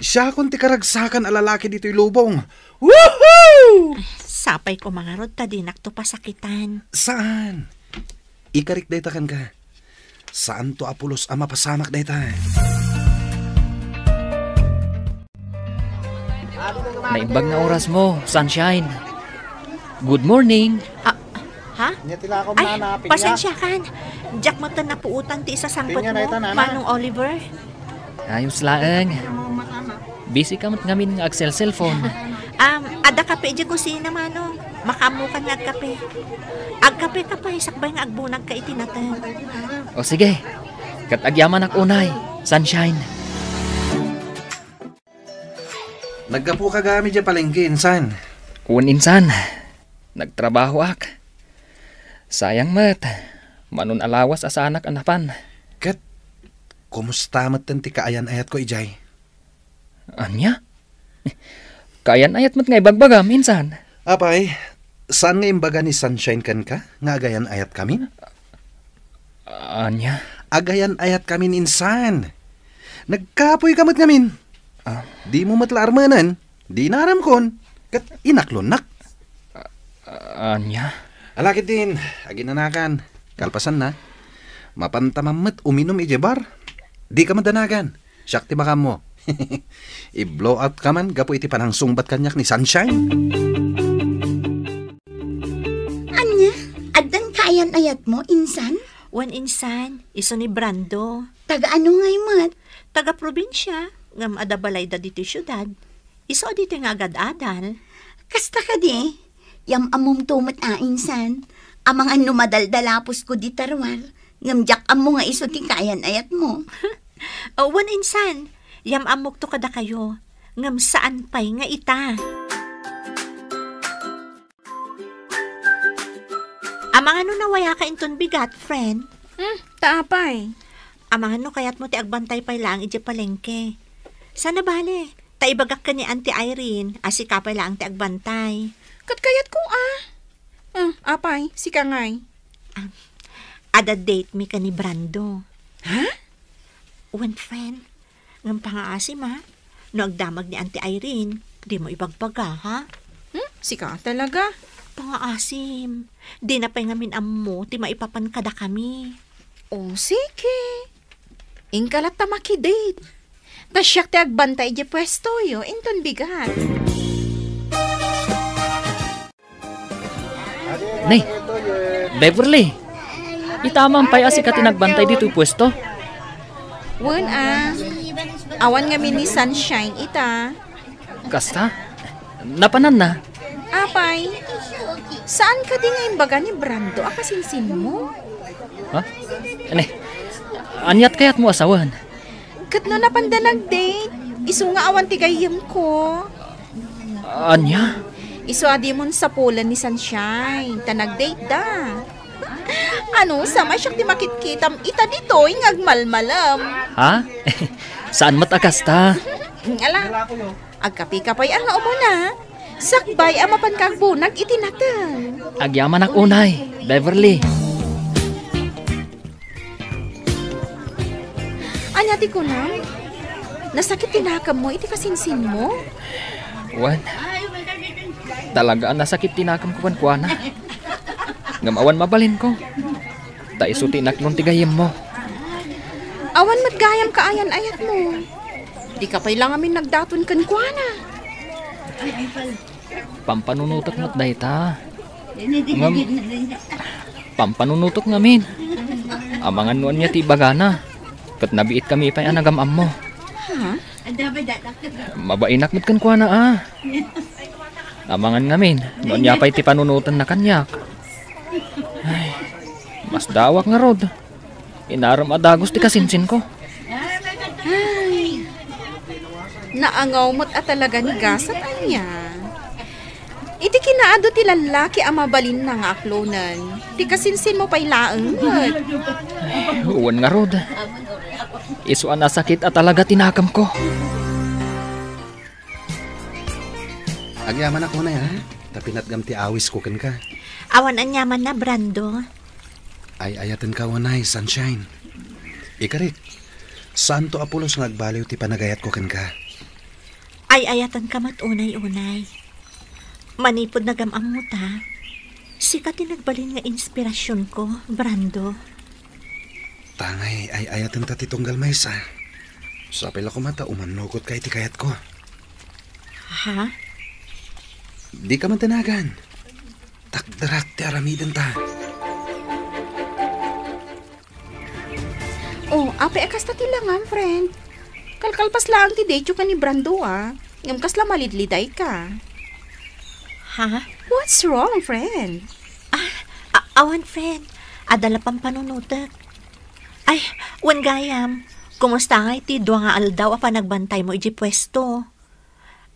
Siakon ti karagsakan a lalaki ditoy lubong. Woohoo! Sapay koma ngarud ta dinakto pasakitan. Saan? Ikarik dayta kenka. Saanto a pulos a mapasamak dayta. Naimbag nga orasmo, Sunshine. Good morning. Ah, ha? Ay, pasensiakan. Diak met napuotan ti isasangpetmo, Manong Oliver. Ayos laeng. Busy ka met ngamin nga agselselpon. Um, adda kape idiay kusina, Manong. Makaammokan nga agkape. Agkapeka pay, sakbay nga agbunagka iti nateng. O sige, ket agyamanak unay, Sunshine. Naggapuka gayam idiay palengke, insan? Wen, insan. Nagtrabahoak. Sayang met, mano a lawas a saanak a napan. Ket, kumusta metten ti kaayan-ayatko idiay? Ania? Kaayan-ayat met nga ibagbagam, insan. Apay, saan nga imbaga ni Sunshine kenka nga agayan-ayatkami? Ania? Agayan-ayatkami, insan. Nagkapoyka met ngamin. Ah. Dimo met la armenen, di inaramkon, ket inaklonnak. Ah, ania? Ala ketdin, aginanakan. Kalpasanna, mapantaman met uminum idiay bar. Dika madanagan. Siak ti makaammo. I-blow out ka man gapu iti panangsungbat kaniak ni Sunshine. Ania? Addan kaayan-ayatmo, insan? Wen, insan, isu ni Brando. Taga ano ngay met? Taga probinsia, ngem adda balayda ditoy siudad. Isu a ditoy nga agad-adal. Kasta kadi? Yam-ammomto met a, insan. Amangan no madaldalaposko dita ruar, ngem diak ammo nga isu ti kaayan-ayatmo. O, wen, insan, yam-ammokto kadakayo, ngem saan pay nga ita. Amangan no nawayaka inton bigat, friend? Hmm, ta apay? Amangan no kayatmo ti agbantay pay laeng idiay palengke. Sana bale, ta ibagak ken ni Auntie Irene a sika pay laeng ti agbantay. Ket kayatko a. Hmm, apay, sika ngay? Ah, adda date mi ken ni Brando. Ha? Wen, friend. Ngem pangaasim, a. No agdamag ni Auntie Irene, dimo ibagbaga, ha? Hmm? Sika talaga? Pangaasim. Dina pay ngamin ammo ti maipapan kadakami. O, sige. Inka latta makidate. Ta siak ti agbantay idiay puestoyo, inton bigat. Ne, Beverly, ita man pay a sika ti nagbantay ditoy puesto? Wen a, awan ngamin ni Sunshine ita. Kasta? Napananna? Apay, saan kadi nga imbaga ni Brando a kasinsinmo? Ha? Ne, aniat kayatmo a sawen? Ket no napanda nag-date, isu nga awan ti gayyemko. Ania? Isu a dimon sapulen ni Sunshine, ta nag-date da. Ano, sama siak ti makitkitam ita ditoy nga agmalmalem. Ha? Saan met a kasta? Ala, agkapika pay a nga umuna. Sakbay a mapanka agbunag iti nateng. Agyamanak unay, Beverly. Ania ti kunam? Nasakit ti nakemmo iti kasinsinmo? Wen, talaga a nasakit ti nakemko kenkuana. Ngem awan mabalinko. Ta isu ti inaklon ti gayyemmo. Awan met gayam kaayan-ayatmo. Dika pay la ngamin nagdaton kenkuana. Pampanunotek met dayta. Ngem, pampanunotek ngamin. Amangan no ania ti ibagana. Ket nabiitkami pay a nagam-ammo. Ha? Mabainak met kenkuana a. Amangan ngamin no ania pay ti panunotenna kaniak. Ay, masdaawak ngarud. Inaram a dagus ti kasinsinko. Ay, naangaw met a talaga ni gasat ania. Iti kinaadu ti lallaki a mabalinna nga aklonen, ti kasinsinmo pay laeng met. Wen ngarud, isu a nasakit a talaga ti nakemko. Agyamanak unay, ha? Ta pinatgam ti awisko kenka. Awan aniamanna, Brando. Ay-ayatenka unay, Sunshine. Ikarik, saanto a pulos nga agbaliw ti panagayatko kenka. Ay-ayatenka met unay-unay. Manipud nagam-ammota, sika ti nagbalin nga inspirasionko, Brando. Tangay ay-ayatenta ti tunggal maysa. Sapay la koma ta umannugotka iti kayatko. Ha? Dika madanagan. Takderak ti aramidenta. Oh, apay a kasta ti langam, friend? Kalkalpas laeng ti date-yo ken ni Brando, a. Ngem kasla malidlidayka. Ha? What's wrong, friend? Ah, a-, awan, friend. Adda la pampanunotek. Ay, wen gayam, kumusta ngay ti dua nga aldaw a panagbantaymo idiay puesto?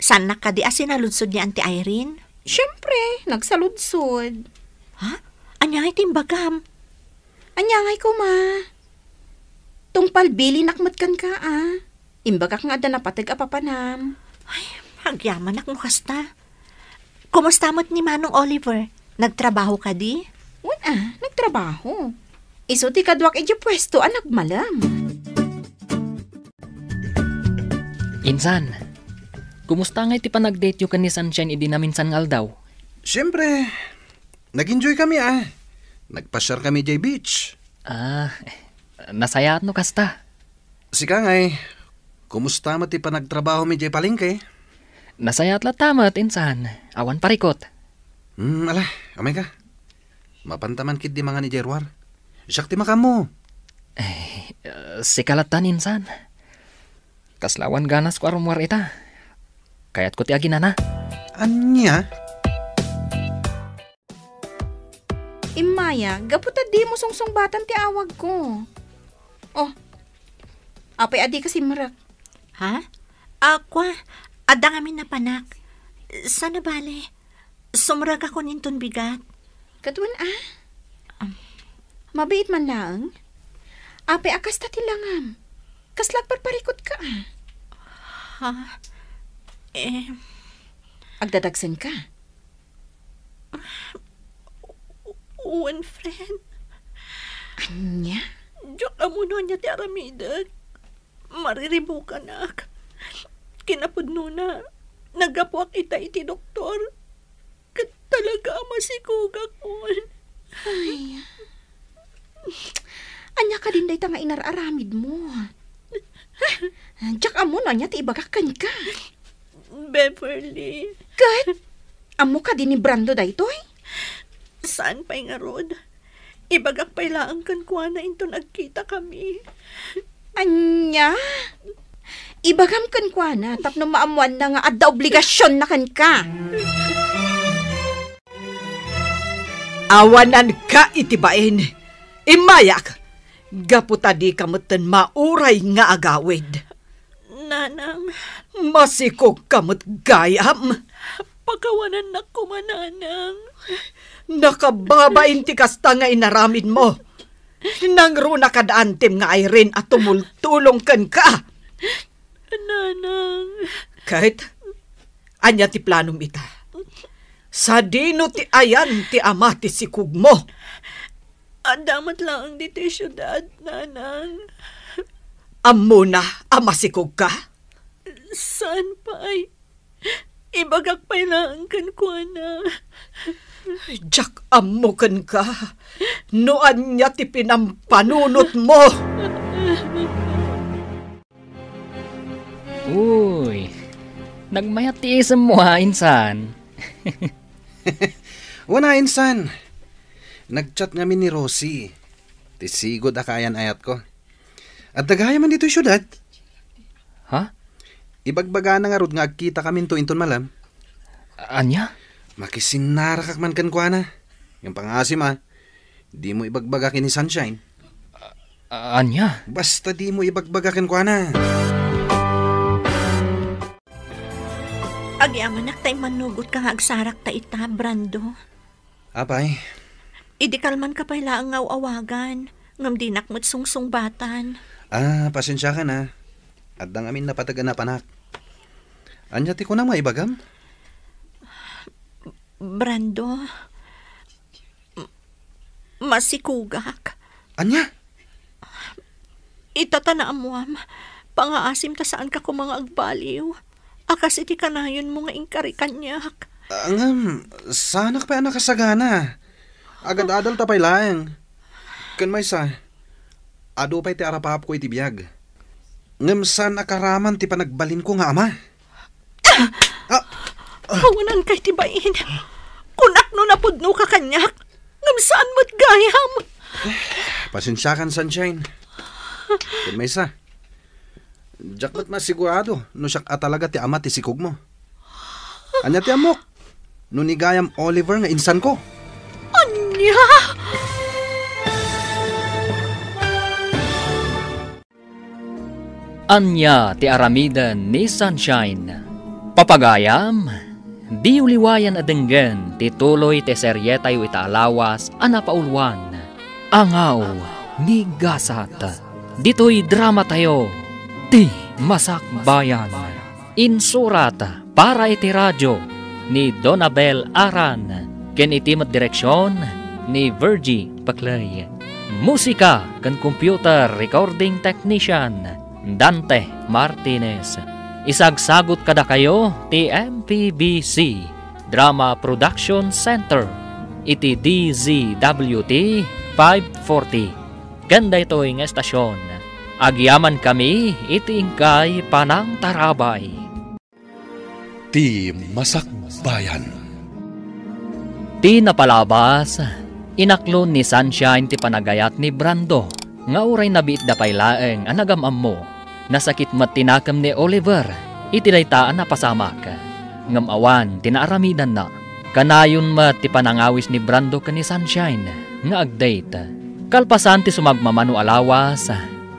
Saannak kadi a sinaludsod ni Auntie Irene? Siempre, nagsaludsod. Ha? Ania ngay ti imbagam? Ania ngay koma? Tungpal bilinak met kenka, a. Imbagak nga adda napateg a papanam. Ay, agyamanak no kasta. Kumusta met ni Manong Oliver? Nagtrabaho kadi? Wen a, nagtrabaho. Isu ti kaduak idiay puesto a nagmalem. Insan, kumusta ngay ti panagdate-yo ken ni Sunshine idi naminsan nga aldaw? Siempre, nag-enjoy kami, a. Nagpasiar kami idiay beach. Ah, nasayaat no kasta. Sika ngay, kumusta met ti panagtrabahom idiay palengke? Nasayaat latta met, insan. Awan parikut. Hmm, ala, umayka. Mapanta man ketdi mangan idiay ruar. Siak ti makaammo. Eh, sika latta, insan. Kasla awan ganasko a rummuar ita. Kayatko ti aginana. Ania? Immaya, gapu ta dimo sungsungbatan ti awagko. Oh, apay a dika simrek? Ha? A, kua, adda ngamin napanak. Saan a bale, sumrekakon inton bigat. Ket wen a? Am. Mabiit man laeng? Apay a kasta ti langam? Kasla agparparikutka a? Ha? Eh. Agdadagsenka? Wen, friend. Ania? Diak ammo no ania ti aramidek. Mariribukanak. Kinapudnona, naggapuak ita iti doktor. Ket talaga a masikogakon. Ay. Ania kadin dayta nga inar-aramidmo? Diak ammo no ania ti ibagak kenka. Beverly. Ket? Ammo kadi ni Brando daytoy? Saan pay ngarud? Ibagak pay laeng kenkuana inton agkitakami. Ania? Ibagam kenkuana tapno maammoanna nga adda obligasionna kenka. Awananka iti bain. Immayak, gapu ta dika metten mauray nga agawid. Nanang. Masikogka met gayam. Pakawanannak koma, Nanang. Nakababain ti kasta nga inaramidmo. Nangruna kad antim nga Irene a tumultulong kenka. Nanang. Ket, ania ti planom ita? Sadino ti ayan ti ama ti sikogmo? Adda met laeng ditoy siudad, Nanang. Ammona a masikogka? Saan pay? Ibagak pay laeng kenkuana. Diak ammo kenka no ania ti pinampanunotmo. Uy, nagmayat ti isemmo, ha, insan? Wen a, insan. Nag-chat ngamin ni Rosie, ti sigud a kaayan-ayatko. Adda gayam man ditoy siudad. Ha? Ibagbagana ngarud nga agkitakaminto inton malem. Ania? Makisinnarakak man kenkuana. Ngem pangaasim a, dimo ibagbaga ken ni Sunshine. A-, ania? Basta dimo ibagbaga kenkuana. Agyamanak ta immannugotka nga agsarakta ita, Brando. Apay? Idi kalmanka pay laeng nga aw-awagan, ngem dinak met sungsungbatan. Ah, pasensiakan, a. Adda ngamin napateg a napanak. Ania ti kunam nga ibagam? Brando, m-, masikugak. Ania? Ita ta naammoam, pangaasim ta saanka koma nga agbaliw. A kas iti kanayonmo nga inkari kaniak. Ah, ngem, saanak pay a nakasagana. Agad-adal ta pay laeng. Ken maysa, adu pay ti arapaapko iti biag. Ngem saan a karaman ti panagbalinko nga ama. Ah! Awanan kay ti bain. Kunak no napudnoka kaniak, ngem saan met gayam. Pasensiakan, Sunshine. Ken maysa, diak met masigurado no siak a talaga ti ama ti sikogmo. Ania ti ammok? No ni gayam Oliver nga insanko? Ania? Ania ti aramiden ni Sunshine? Papagayam, diyo liwayan a denggen ti tuloy ti serietayo ita a lawas a napauluan, Angaw ni Gasat. Ditoy dramatayo, Ti Masakbayan. Insurat para iti radio ni Donabel Aran, ken iti met direksion ni Virgie Paclay. Musika ken computer recording technician, Dante Martinez. Isagsagut kadakayo ti M P B C Drama Production Center iti D Z W T five forty. Ken daytoy nga estasion, agyamankami iti inkay panangtarabay. Ti Masakbayan. Ti napalabas, inaklon ni Sunshine ti panagayat ni Brando nga uray nabiitda pay laeng a nagam-ammo. Nasakit met ti nakem ni Oliver iti dayta a napasamak, ngem awan ti naaramidanna. Kanayon met ti panangawis ni Brando ken ni Sunshine nga ag-date. Kalpasan ti sumagmamano a lawas,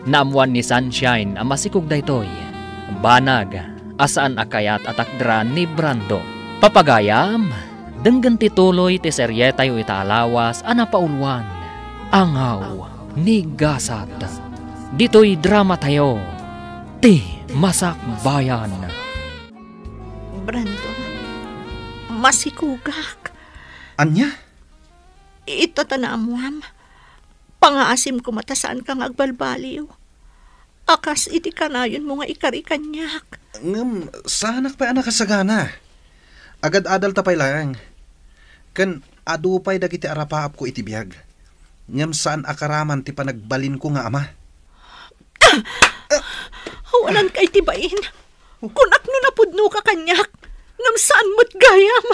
naammoan ni Sunshine a masikog daytoy. Banag a saan a kayat a takderan ni Brando. Papagayam, denggen ti tuloy ti serietayo ita a lawas a napauluan, Angaw ni Gasat. Ditoy dramatayo, Ti Masakbayan. Brando, masikugak. Ania? Ita ta naammoam, pangaasim koma ta saanka nga agbalbaliw. A kas iti kanayonmo nga ikari kaniak. Ngem, saanak pay a nakasagana. Agad-adal ta pay laeng. Ken adu pay dagiti arapaapko iti biag. Ngem saan a karaman ti panagbalinko nga ama. Awanan kay ti bain. Kunak no napudnoka kaniak, ngem saan met gayam.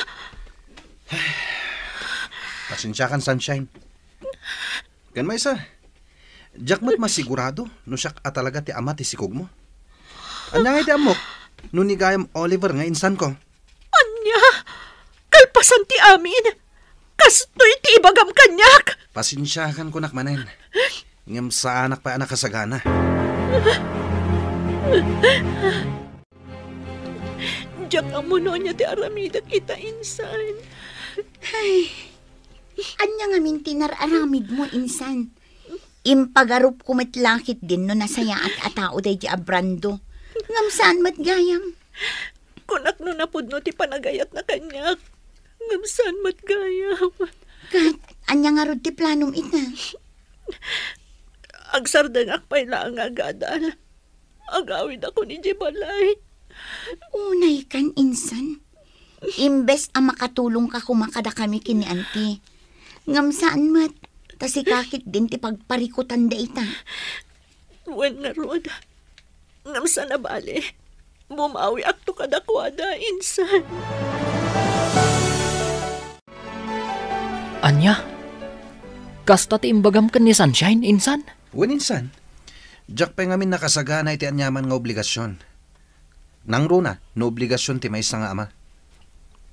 Pasensiakan, Sunshine. Ken maysa, diak met masigurado no siak a talaga ti ama ti sikogmo. Ania ngay ti ammok no ni gayam Oliver nga insanko? Ania? Kalpasan ti amin, kastoy ti ibagam kaniak? Pasensiakan kunak manen. Ngem saanak pay a nakasagana. Diak ammo no ania ti aramidek ita, insan. Ay, ania ngamin ti nar-aramidmo, insan? Impagarupko met la ketdin no nasayaat a tao daydi a Brando. Ngem saan met gayam. Kunak no napudno ti panagayatna kaniak. Ngem saan met gayam. Ket, ania ngarud ti planom ita? Agsardengak pay laeng nga agadal. Agawidakon idiay balay. Unaykan, insan. Imbes a makatulongka koma kadakami ken ni Auntie, ngem saan met, ta sika ketdin ti pagparikutan dayta. Wen ngarud, ngem saan a bale, bumawiakto kadakuada, insan. Ania? Kasta ti imbagam ken ni Sunshine, insan? Wen, insan. Diak pay ngamin nakasagana iti aniaman nga obligasion. Nangruna no obligasion ti maysa nga ama.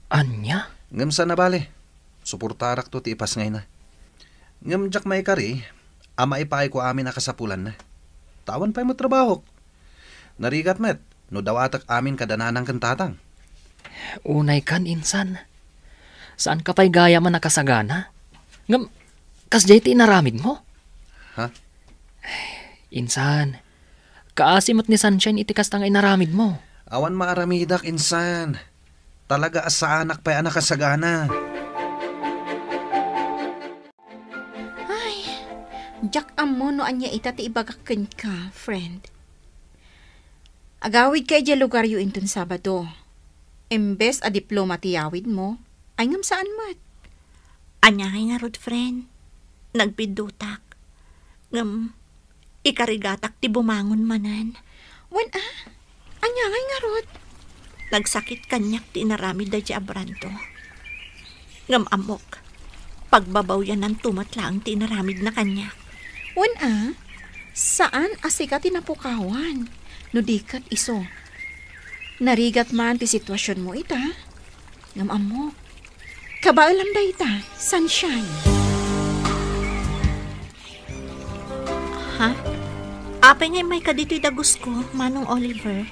Ania? Ngem saan a bale, suportarakto ti ipasngayna. Ngem diak maikari a maipaayko amin a kasapulanna. Ta awan pay met trabahok. Narigat met no dawatek amin kada nanang ken tatang. Unay kan, insan. Saanka pay gayam a nakasagana? Ngem, kasdiay ti inaramidmo? Ha? Insan, kaasi met ni Sunshine iti kasta nga inaramidmo. Awan maaramidak, insan. Talaga a saanak pay a nakasagana. Ay, diak ammo no ania ita ti ibagak kenka, friend. Agawidka idiay lugaryo inton Sabado. Imbes a diploma ti yawidmo, ay ngem saan met. Ania ngay ngarud, friend? Nagbiddutak. Ngem, ikarigatak ti bumangon manen. Wen a? Ania ngay ngarud? Nagsakit kaniak ti inaramid daydiay a Brando. Ngem ammok, pagbabawyananto met laeng ti inaramidna kaniak. Wen a? Saan a sika ti napukawan, no di ket isu. Narigat man ti situasionmo ita. Ngem ammok, kabaelam dayta, Sunshine. Ha? Apay nga immayka ditoy dagusko, Manong Oliver?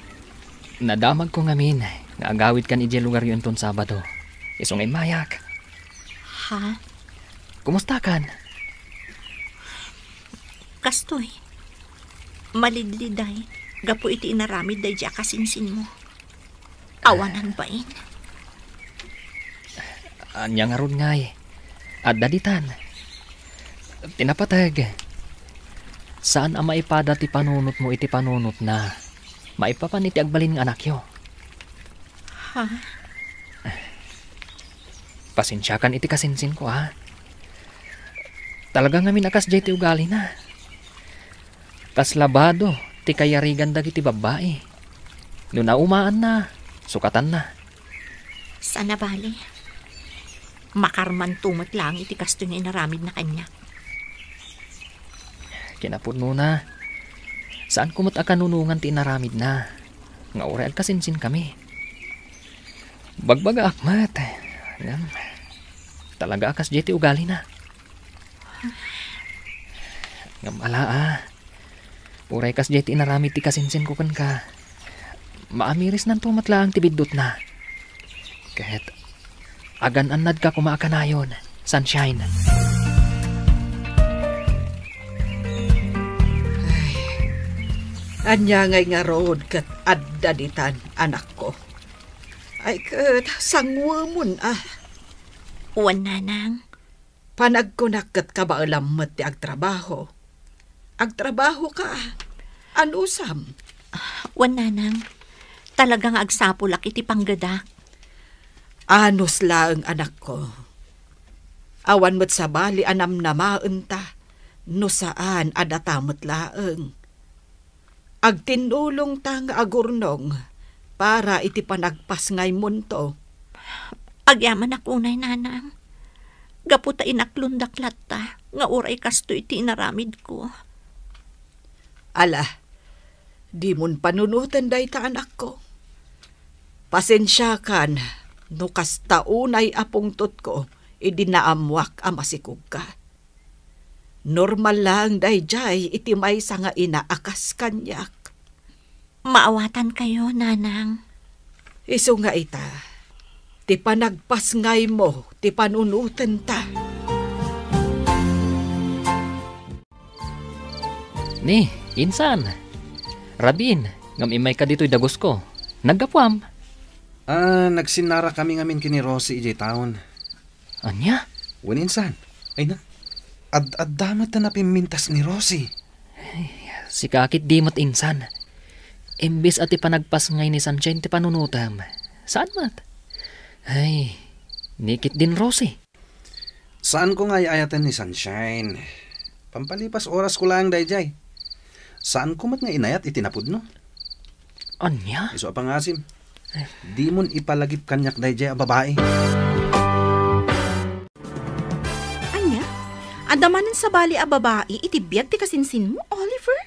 Nadamagko ngamin nga agawidkan idiay lugaryo inton Sabado. Isu nga immayak. Ha? Kumustakan? Kastoy, malidliday gapu iti inaramid daydiay a kasinsinmo. Awanan bain. Ania ngarud ngay? Adda ditan. Ti napateg, saan a maipada ti panunotmo iti panunotna maipapan iti agbalin nga anakyo. Ha? Pasensiakan iti kasinsinko, a. Talaga ngamin a kasdiay ti ugalina. Kas labado ti kayarigan dagiti babbai. No naumaanna, sukatanna. Saan a bale. Makarmanto met laeng iti kastoy nga inaramidna kaniak. Kinapudnona, saanko met a kanunongan ti inaramidna, nga uray agkasinsinkami. Bagbagaak met, ngem talaga a kasdiay ti ugalina. Ngem ala a, uray kasdiay ti inaramid ti kasinsinko kenka, maamirisnanto met laeng ti biddutna. Ket agan-annadka koma a kanayon, Sunshine. Ay, ania ngay ngarud ket adda ditan, anakko? Ay ket, sanguemon a. Wen, nanang. Panagkunak ket kabaelam met ti agtrabaho. Agtrabahoka. Anusam? Wen, nanang. Talaga nga agsapulak iti panggedak. Anus laeng, anakko. Awan met sabali a namnamaenta no saan a data met laeng. Agtinnulongta nga agurnong para iti panagpasngaymonto. Agyamanak unay, nanang. Gapu ta inaklondak latta nga uray kastoy ti inaramidko. Ala, dimon panunoten dayta, anakko. Pasensiakan no kasta unay a pungtotko idi naammoak a masikogka. Normal laeng daydiay iti maysa nga ina a kas kaniak. Maawatankayo, nanang. Isu nga ita, ti panagpasngaymo ti panunotenta. Ni, insan. Rabiin, ngem immayka ditoy dagusko. Naggapuam? Ah, nagsinnarakami ngamin ken ni Rosie idiay town. Ania? Wen, insan. Ay na, ad-adda met ta napimmintas ni Rosie. Ay, sika ketdi met, insan. Imbes a ti panagpasngay ni Sunshine ti panunotem, saan met? Ay, ni ketdin Rosie. Saanko nga ay-ayaten ni Sunshine. Pampalipas orasko laeng daydiay. Saanko met nga inayat iti napudno. Ania? Isu a pangasim. Dimon ipalagip kaniak daydiay a babai. Ania? Adda manen sabali a babai iti biag ti kasinsinmo, Oliver?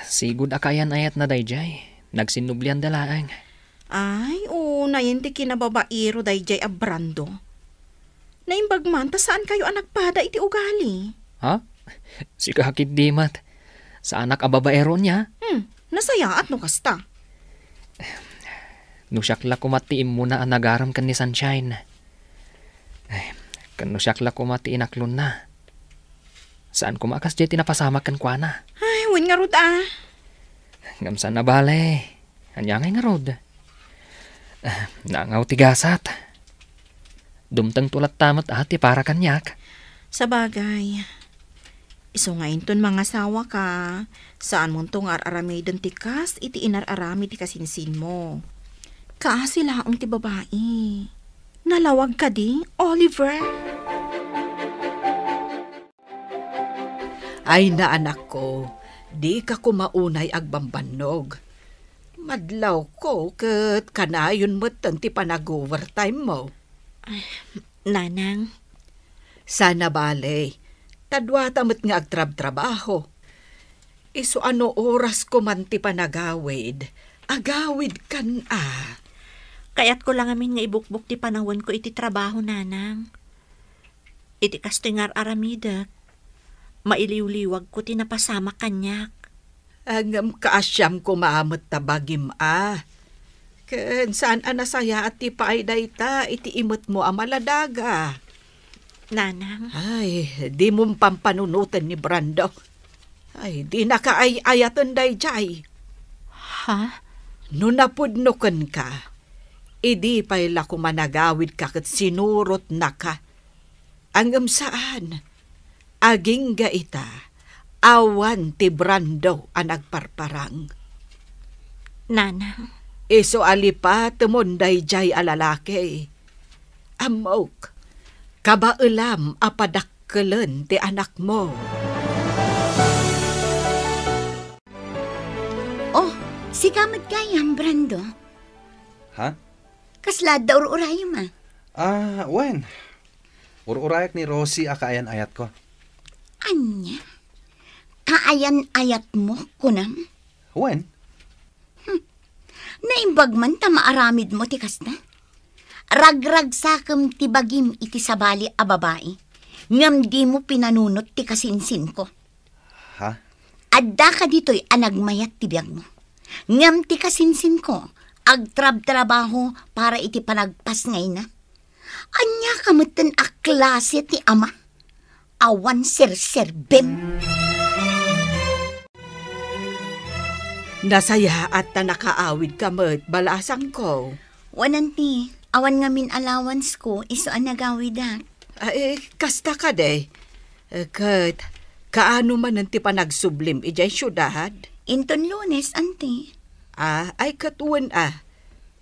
Sigud a kaayan-ayatna daydiay. Nagsinnublianda laeng. Ay, unayen ti kinababairo daydiay a Brando. Naimbag man ta saankayo a nagpada iti ugali. Ha? Sika ketdi met. Saanak a babaero nia? Hmm, nasayaat no kasta. No siak la koma ti immuna a nagarem ken ni Sunshine. Ay, ken no siak la koma ti inaklonna. Saan koma a kasdiay ti napasamak kenkuana. Ay, wen ngarud a. Ngem saan a bale. Ania ngay ngarud? Ah, nangaw ti gasat. Dumtengto latta met a ti para kaniak. Sabagay. Isu nga inton mangasawaka, saanmonto nga ar-aramiden ti kas iti inar-aramid ti kasinsinmo. Kaasi laeng ti babai. Nalawag kadi, Oliver? Ay, naanakko, dika koma unay agbambannog. Madlawko ket kanayon metten ti panag-overtime mo. Ay, Nanang. Saan a bale, ta duata met nga agtrabtrabaho. Isu a no oras ko man ti panagawid, agawidkan a. Kayatko la ngamin nga ibukbok ti panawenko iti trabaho, Nanang. Iti kastoy nga ar-aramidek, mailiwliwagko ti napasamak kaniak. Ngem kaasiam koma met ta bagim a. Ken saan a nasayaat ti paay dayta iti imetmo a maladaga. Nanang. Ay, dimon pampanunoten ni Brando. Ay, dinaka ay-ayaten daydiay. Ha? No napudno kenka, idi pay la koma nagawidka ket sinurotnaka. Ngem saan. Agingga ita, awan ti Brando a nagparparang. Nanang. Isu a lipatemon daydiay a lalaki. Ammok, kabaelam a padakkelen ti anakmo. Oh, sika met gayam, Brando. Ha? Kasla adda ur-urayem a? Ah, wen. Ur-urayak ni Rosie a kaayan-ayatko. Ania? Kaayan-ayatmo, kunam? Wen. Hmm. Naimbag man ta maaramidmo ti kasta? Ragragsakem ti bagim iti sabali a babai, ngem dimo pinanunot ti kasinsinko. Ha? Addaka ditoy a nagmayat ti biagmo. Ngem ti kasinsinko, agtrabtrabaho para iti panagpasngayna. Ania ka metten a klase ti ama? Awan serserbem. Nasayaat ta nakaawidka met, balasangko. Wen, auntie, awan ngamin allowance ko, isu a nagawidak. Ay, kasta kadi. Eh, ket, kaano manen ti panagsublim idiay siudad? Inton Lunes, auntie. Ah, ay, ket wen a.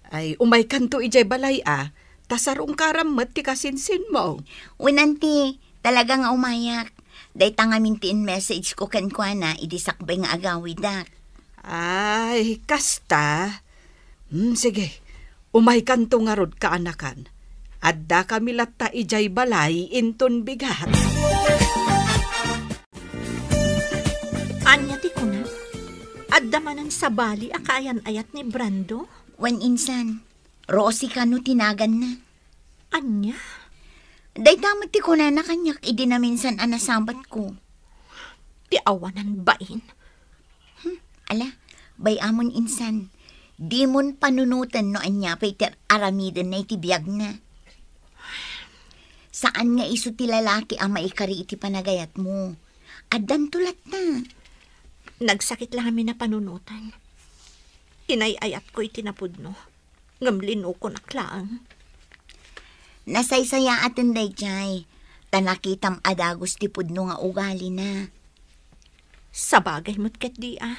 Ay, umaykanto idiay balay a, ta sarungkaram met ti kasinsinmo. Wen, auntie, talaga nga umayak. Dayta ngamin ti in-message ko kenkuana idi sakbay nga agawidak. Ay, kasta? Hmm, sige. Umaykanto ngarud, kaanakan. Addakami latta idiay balay inton bigat. Ania ti kuna? Adda manen sabali a kaayan-ayat ni Brando? Wen, insan. Rosie kano ti naganna. Ania? Dayta met ti kunana kaniak idi naminsan a nasabatko. Ti awanan bain. Hmm, ala, bay-amon insan. Dimon panunoten no ania pay ti ar-aramidenna iti biagna. Saan nga isu ti lalaki a maikari iti panagayatmo. Addanto latta. Nagsakit la ngamin a panunoten. Inay-ayatko iti napudno. Ngem linukonak laeng. Nasaysayaaten daydiay, ta nakitam a dagus ti pudno nga ugalina. Sabagay met ketdi a.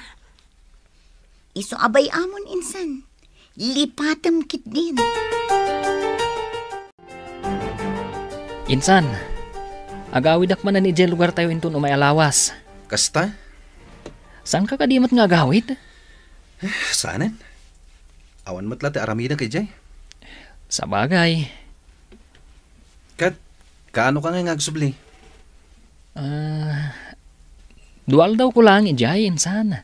Isu a bay-amon insan. Lipatem ketdin. Insan, agawidak manen idiay lugartayo inton umay a lawas. Kasta? Saanka kadi met nga agawid? Eh, saanen. Awan met la ti aramidek idiay. Sabagay. Ket, kaano ka ngay nga agsubli? Ah, dua aldawko laeng idiay, insan.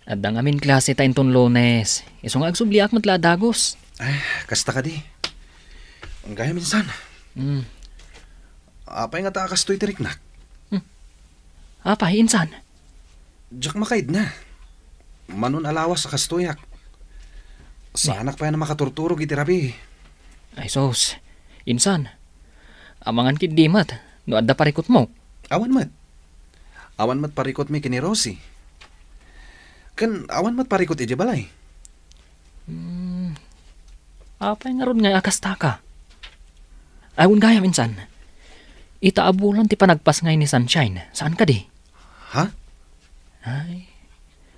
Adda ngamin klase ta inton Lunes. Isu nga agsubliak met la a dagus. Ay, kasta kadi. Gayam, insan. Hmm. Apay ngata a kastoy ti riknak? Hmm. Apay, insan? Diak makaidna. Manon a lawas a kastoyak. Saanak pay a makaturturog iti rabii. Ay sus, insan, amangan ketdi met no adda parikutmo. Awan met. Awan met parikutmi ken ni Rosie. Ken awan met parikut idiay balay. Hmm, apay ngarud ngay a kastaka? Ay, wen gayam, insan. Ita a bulan ti panagpasngay ni Sunshine, saan kadi? Ha? Ay,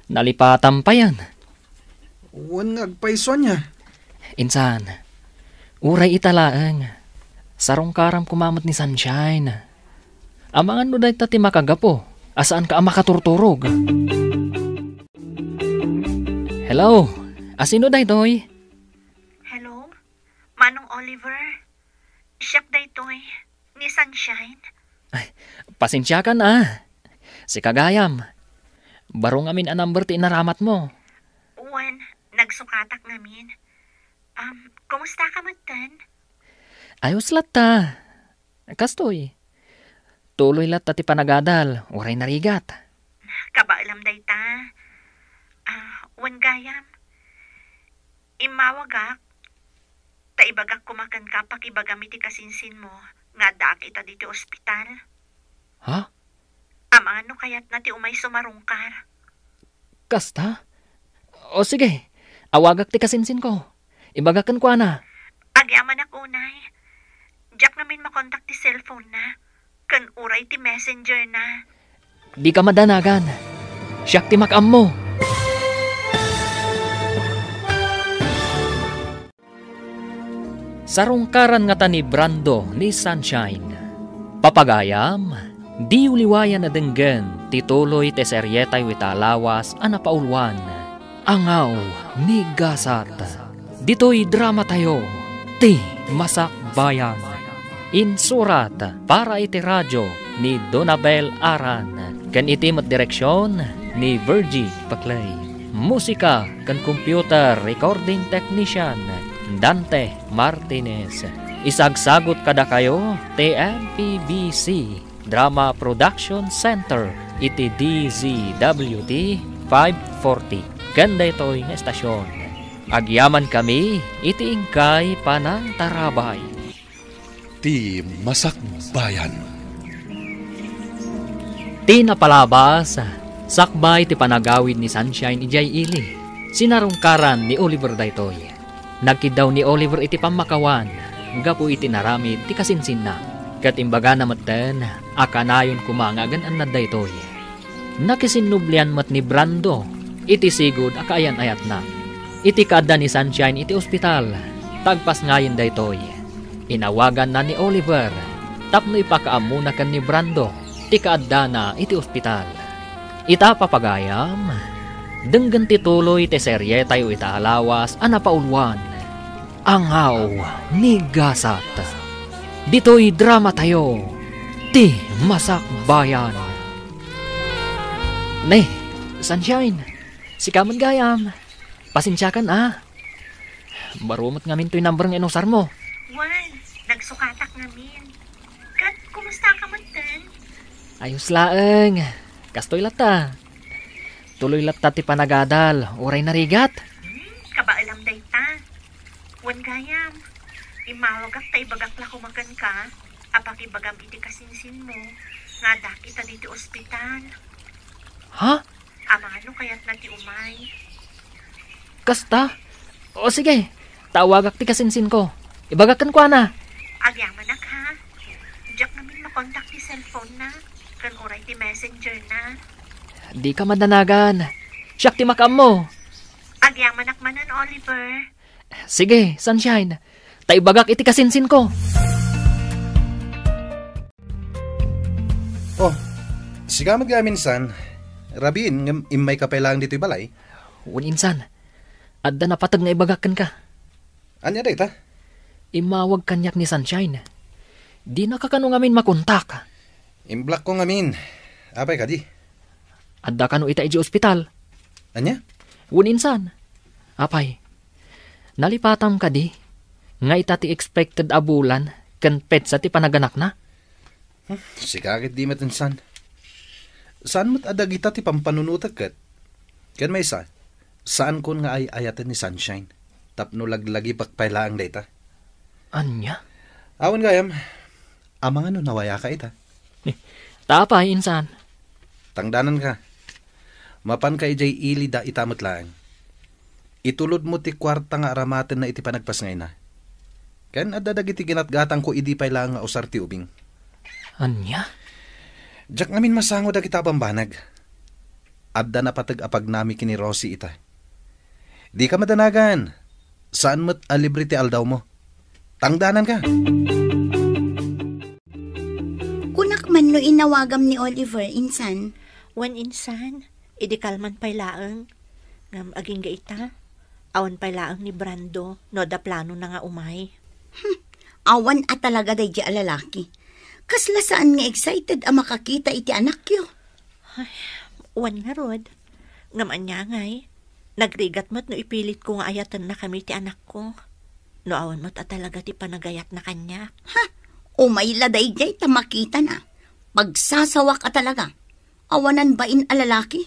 nalipatam payen. Wen nga agpayso ania? Insan, uray ita laeng, sarungkaram koma met ni Sunshine. Amangan no dayta ti makagapu a saanka a makaturturog. Hello, asino daytoy? Hello, Manong Oliver. Siak daytoy, ni Sunshine. Ay, pasensiakan a. Sika gayam. Baro ngamin a number ti inaramatmo. Wen, nagsukatak ngamin. Um, kumusta ka metten? Ayos latta. Kastoy. Tuloy latta ti panagadal, uray narigat. Kabaelam dayta. Ah, wen gayam. Immawagak, ta ibagak koma kenka pakibagam iti kasinsinmo nga addaak ita ditoy ospital. Ha? Amangan no kayatna ti umay sumarungkar. Kasta? O sige, awagak ti kasinsinko. Ibagak kenkuana. Agyamanak unay. Diak ngamin makontak ti cellphone na, ken uray ti messenger na. Dika madanagan. Siak ti makaammo. Sarungkaran ngata ni Brando ni Sunshine. Papagayam, diyo liwayan a denggen ti tuloy ti serietayo ita a lawas a napauluan, Angaw ni Gasat. Ditoy dramatayo, Ti Masakbayan. Insurat para iti radio ni Donabel Aran, ken iti met direksion ni Virgie Paclay. Musika ken computer recording technician, Dante Martinez. Isagsagut kadakayo ti M P B C Drama Production Center iti D Z W T five forty ken daytoy nga estasion. Agyamankami iti inkay panangtarabay. Ti Masakbayan. Ti napalabas, sakbay ti panagawid ni Sunshine idiay ili. Sinarungkaran ni Oliver daytoy. Nagkiddaw ni Oliver iti pammakawan gapu iti naramid ti kasinsinna, ket imbagana metten a kanayon koma nga agan-annad daytoy. Nakisinnublian met ni Brando iti sigud a kaayan-ayatna. Iti kaadda ni Sunshine iti ospital, ta agpasngayen daytoy, inawaganna ni Oliver tapno ipakaammona ken ni Brando ti kaaddana iti ospital. Ita, papagayam, denggen ti tuloy ti serietayo ita a lawas a napauluan, Angaw ni Gasat. Ditoy dramatayo, Ti Masakbayan. Ne, Sunshine, sika met gayam. Pasensiakan a. Baro met ngamin toy number nga inusarmo. Wen, nagsukatak ngamin. Ket kumusta ka metten? Ayos laeng. Kastoy latta. Tuloy latta ti panagadal, uray narigat. Hmm, kabaelam dayta. Wen gayam, immawagak ta ibagak la koma kenka a pakibagam iti kasinsinmo nga addaak ita ditoy ospital. Ha? Amangan no kayatna ti umay. Kasta? O sige, ta awagak ti kasinsinko. Ibagak kenkuana. Agyamanak, ha? Diak ngamin makontak ti cellphone na, ken uray ti messenger na. Dika madanagan. Siak ti makaammo. Agyamanak manen, Oliver. Sige, Sunshine. Ta ibagak iti kasinsinko. Oh, sika met gayam, insan. Rabiin ngem immayka pay laeng ditoy balay? Wen, insan. Adda napateg nga ibagak kenka. Ania dayta? Immawag kaniak ni Sunshine. Dinaka kano ngamin makontak. Imblockko ngamin. Apay kadi? Adda kano ita idiay ospital. Ania? Wen, insan. Apay, nalipatam kadi nga ita ti expected a bulan ken petsa ti panaganakna? Hmm, sika ketdi met, insan. Saan met a dagita ti pampanunotek ket? Ken maysa, saankon nga ay-ayaten ni Sunshine. Tapno laglagipek pay laeng dayta. Ania? Awan gayam, amangan no nawayaka ita. Ta apay, insan? Tangdananka. Mapanka idiay ili da ita met laeng. Itulodmo ti kuarta nga aramatenna iti panagpasngayna. Ken adda dagiti ginatgatangko idi pay laeng nga usar ti ubing. Ania? Diak ngamin masango dagita a bambanag. Adda napateg a pagnami ken ni Rosie ita. Dika madanagan. Saan met a libre ti aldawmo. Tangdananka. Kunak man no inawagam ni Oliver, insan. Wen, insan, idi kalman pay laeng. Ngem agingga ita, awan pay laeng ni Brando no adda planona nga umay. Hmm, awan a talaga daydi a lalaki. Kasla saan nga excited a makakita iti anakyo. Ay, wen ngarud. Ngem ania ngay, nagrigat met no ipilitko nga ayatennakami ti anakko. No awan met a talaga ti panagayatna kaniak. Ha? Umay la daydiay ta makitana. Pagsasawak a talaga. Awanan bain a lalaki.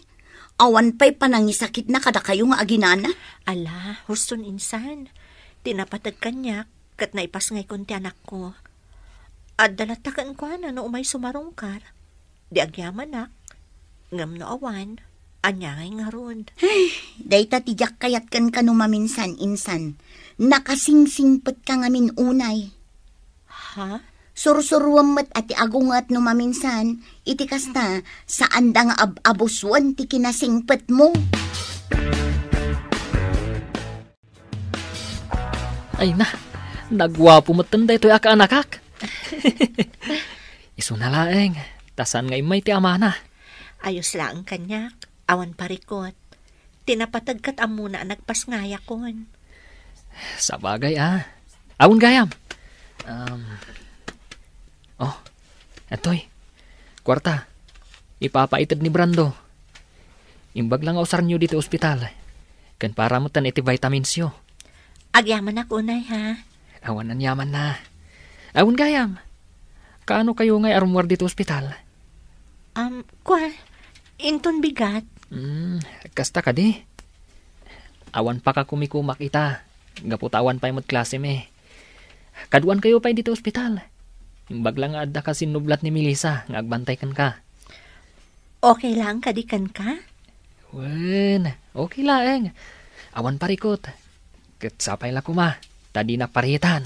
Awan pay panangisakitna kadakayo nga aginana. Ala, huston insan. Ti napateg kaniak, ket naipasngaykon ti anakko. Adda latta kenkuana no umay sumarungkar. Di agyamanak, ngem no awan, ania ngay ngarud? Ay, dayta ti diak kayat kenka no maminsan, insan. Nakasingsingpetka ngamin unay. Ha? Sursuruem met a ti agunget no maminsan, iti kasta, saanda nga ab-abusuen ti kinasingpetmo. Ay na, naguapo metten daytoy a kaanakak. Isuna laeng, ta saan nga immay ti amana. Ayos laeng kaniak, awan parikot. Ti napateg ket ammona a nagpasngayakon. Sabagay a. Awan gayam. Um, oh, atoy. Kuarta. Ipapaited ni Brando. Imbag la nga usaryo ditoy ospital. Ken para metten iti vitaminsyo. Agyamanak unay, ha? Awan aniamanna. Awan gayam. Kaano kayo ngay a rummuar ditoy ospital? Um, kua, inton bigat. Hmm, kasta kadi. Awan pakakumikumak ita. Gapu ta awan pay met klasemi. Kaduan kayo pay ditoy ospital. Imbag la nga adda ka sinnublat ni Melissa nga agbantay kenka. Okay laeng kadi kenka? Wen, okay laeng. Awan parikot. Ket sapay la koma, ta dinak paritan.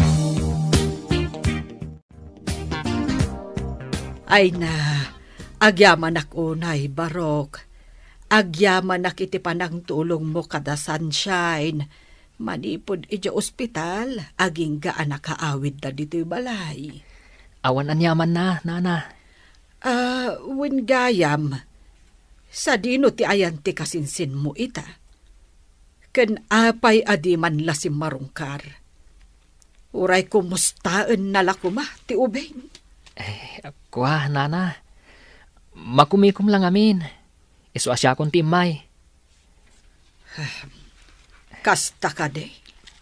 Ay na, agyamanak unay, Barok. Agyamanak iti panangtulongmo kada Sunshine. Manipud idiay ospital, agingga a nakaawidda ditoy balay. Awan aniamanna, nana. Ah, wen gayam, sadino ti ayan ti kasinsinmo ita? Ken apay a di man la simmarungkar? Uray kumustaenna la koma ti ubing? Eh, kua, nana. Makumikom la ngamin. Isu a siakon ti immay. Kasta kadi?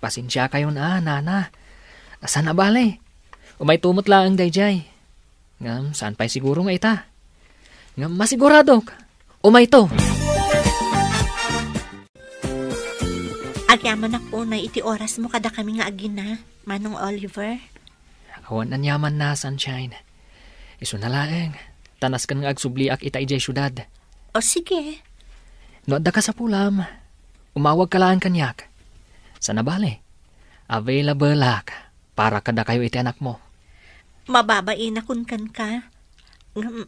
Pasensiakayon a, nana. Saan a bale. Umayto met laeng daydiay. Ngem saan pay siguro nga ita. Ngem masiguradok, umayto. Agyamanak unay iti orasmo kadakami nga agina, Manong Oliver. Awan aniamanna, Sunshine. Isuna laeng, ta nasken nga agsubliak ita idiay siudad. O, sige. No adda kasapulam, umawagka laeng kaniak. Saan a bale, available-ak para kadakayo iti anakmo. Mababainak kenka. Ngem,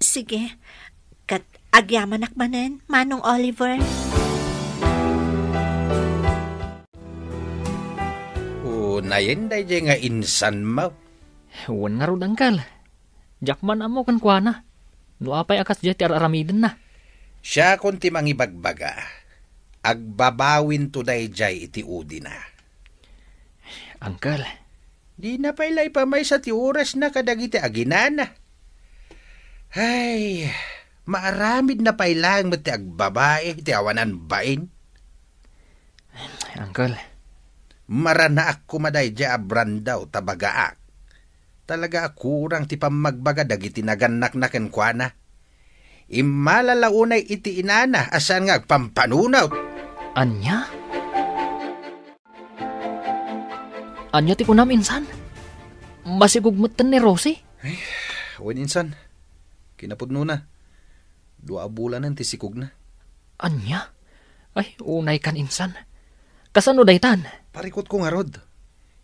sige. Ket agyamanak manen, Manong Oliver. Unayen daydiay nga insanmo. Wen ngarud, Angkel. Diak man ammo kenkuana no apay a kasdiay ti ar-aramidenna. Siakon ti mangibagbaga. Agbabawinto daydiay iti udina. Angkel. Dina pay la ipamaysa ti orasna kadagiti aginana. Ay, maaramidna pay laeng met ti agbabai iti awanan bain. Angkel. Maranaak koma daydiay a Brando ta bagaak. Talaga a kurang ti pammagbaga dagiti nagannakna kenkuana. Immala la unay iti inana a saan nga agpampanunot. Ania? Ania ti kunam, insan? Masikog metten ni Rosie? Ay, wen, insan. Kinapudnona. Dua a bulanen ti sikogna. Ania? Ay, unay kan, insan. Kasano daytan? Parikutko ngarud.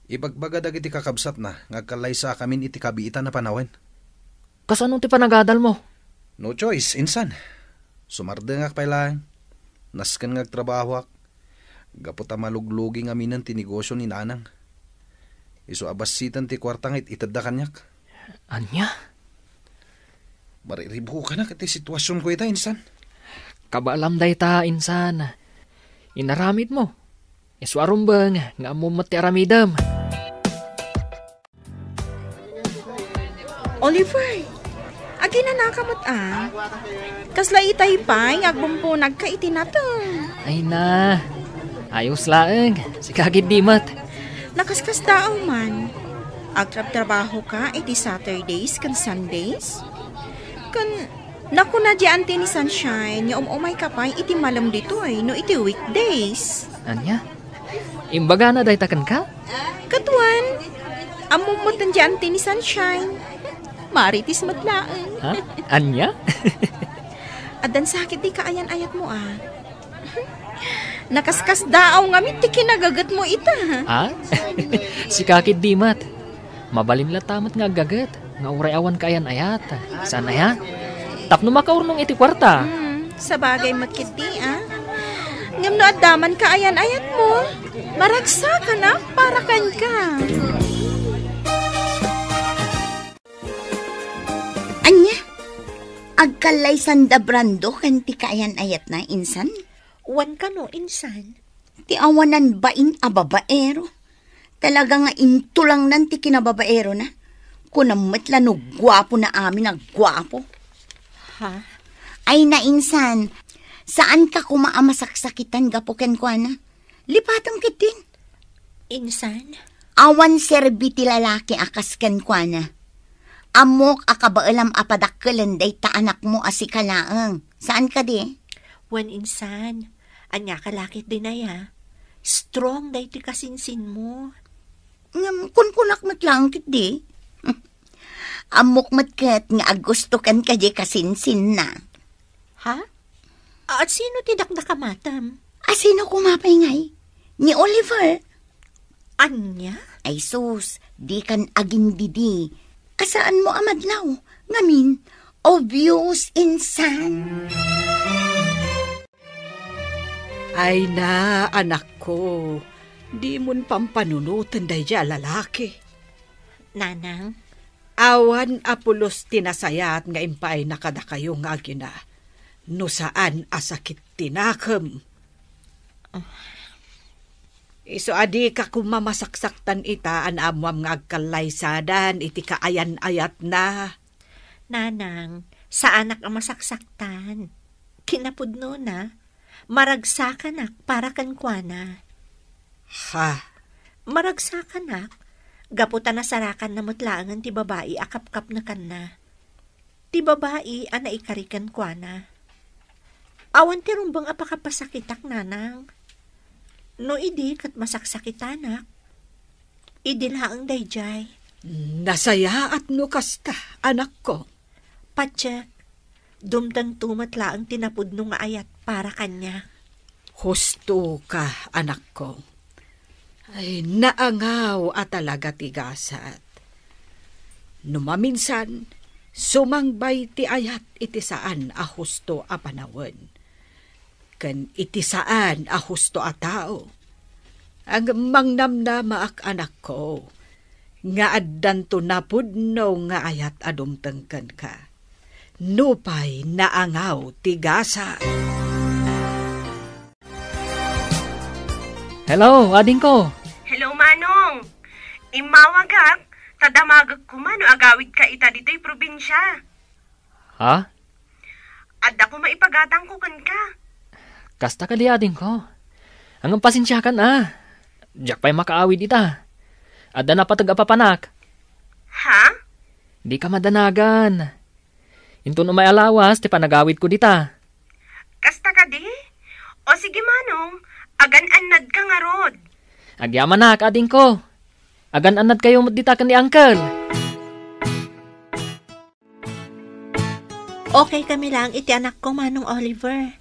Ibagbaga dagiti kakabsatna nga agkallaysakamin iti kabiitan a panawen. Kasano ti panagadalmo? No choice, insan. Sumardengak pay laeng. Nasken nga agtrabahoak. Gapu ta maluglugi ngaminen ti negosio ni Nanang. Isu a bassiten ti kuarta nga it-itedda kaniak. Ania? Mariribukanak iti situasionko ita, insan. Kabaelam dayta, insan. Inaramidmo. Isu a rumbeng nga ammom met ti aramidem. Oliver, aginanaka met a. Kasla itay pay nga agbumpunagka iti nateng. Ay na, ayos laeng. Sika ketdi met. Nakaskasdaaw man. Agtrabtrabahoka iti Saturdays ken Sundays? Ken nakuna di anti ni Sunshine nga um-umayka pay iti malem ditoy no iti weekdays. Ania? Imbagana dayta kenka? Kaduan, ammom met ti anti ni Sunshine. Marites met laeng. Ha? Ania? Addan sakit ti kaayan-ayatmo a. Nakaskasdaaw ngamin ti kinagagetmo ita. Ha? Sika ketdi met. Mabalin latta met nga aggaget, nga uray awan kaayan-ayat. Saan aya? Tapno makaurnong iti kuarta. Hmm, sabagay met ketdi, a. Ngem no adda man kaayan-ayatmo, maragsakanak para kenka. Ania? Agkallaysanda Brando ken ti kaayan-ayatna, insan? Wen kano, insan? Ti awanan bain a babaero. Talaga nga intulangnan ti kinababaerona. Kunam met la no guapona amin a guapo. Ha? Ay na, insan, saanka koma a masaksakitan gapu kenkuana. Lipatem ketdin. Insan? Awan serbi ti lalaki a kas kenkuana. Ammok a kabaelam a padakkelen dayta anakmo a sika laeng. Saan kadi? Wen, insan, ania ka la ketdin aya? Strong daytoy kasinsinmo. Ngem kunkunak met laeng ketdi. Ammok met ket nga agustokan kadi kasinsinna. Ha? At sino ti dakdakamatem? A sino koma pay ngay? Ni Oliver? Ania? Ay sus, dikan agindidi. Kasaanmo a madlaw, ngamin, obvious, insan. Ay na, anakko, dimon pampanunoten daydiay a lalaki. Nanang? Awan a pulos ti nasayaat nga impaayna kadakayo nga agina, no saan a sakit ti nakem. Isu a dika koma masaksaktan ita a naammoam nga agkallaysadan iti kaayan-ayatna. Nanang, saanak a masaksaktan. Kinapudnona, maragsakanak para kenkuana. Ha? Maragsakanak, gapu ta nasarakanna met laengen ti babai a kapkapnekanna. Ti babai a naikari kenkuana. Awan ti rumbeng a pakapasakitak, nanang. No idi ket masaksakitanak, idi laeng daydiay. Nasayaat no kasta, anakko. Patiek, dumtengto met laeng ti napudno nga ayat para kaniak. Husto ka, anakko. Ay, naangaw a talaga ti gasat. No maminsan, sumangbay ti ayat iti saan a husto a panawen. Ken iti saan a husto a tao. Ngem mangnamnamaak, anakko, nga addanto napudno nga ayat a dumteng kenka. Nupay naangaw ti gasat. Hello, adingko. Hello, Manong. Immawagak, ta damagek koma no agawidka ita ditoy probinsia. Ha? Adda koma ipagatangko kenka. Kasta kadi, adingko. Ngem pasensiakan a. Diak pay makaawid ita. Adda napateg a papanak. Ha? Dika madanagan. Inton umay a lawas ti panagawidko dita. Kasta kadi? O sige, Manong, agan-annadka ngarud. Agyamanak, adingko. Agan-annadkayo met dita ken ni Uncle. Okay kami laeng iti anakko, Manong Oliver.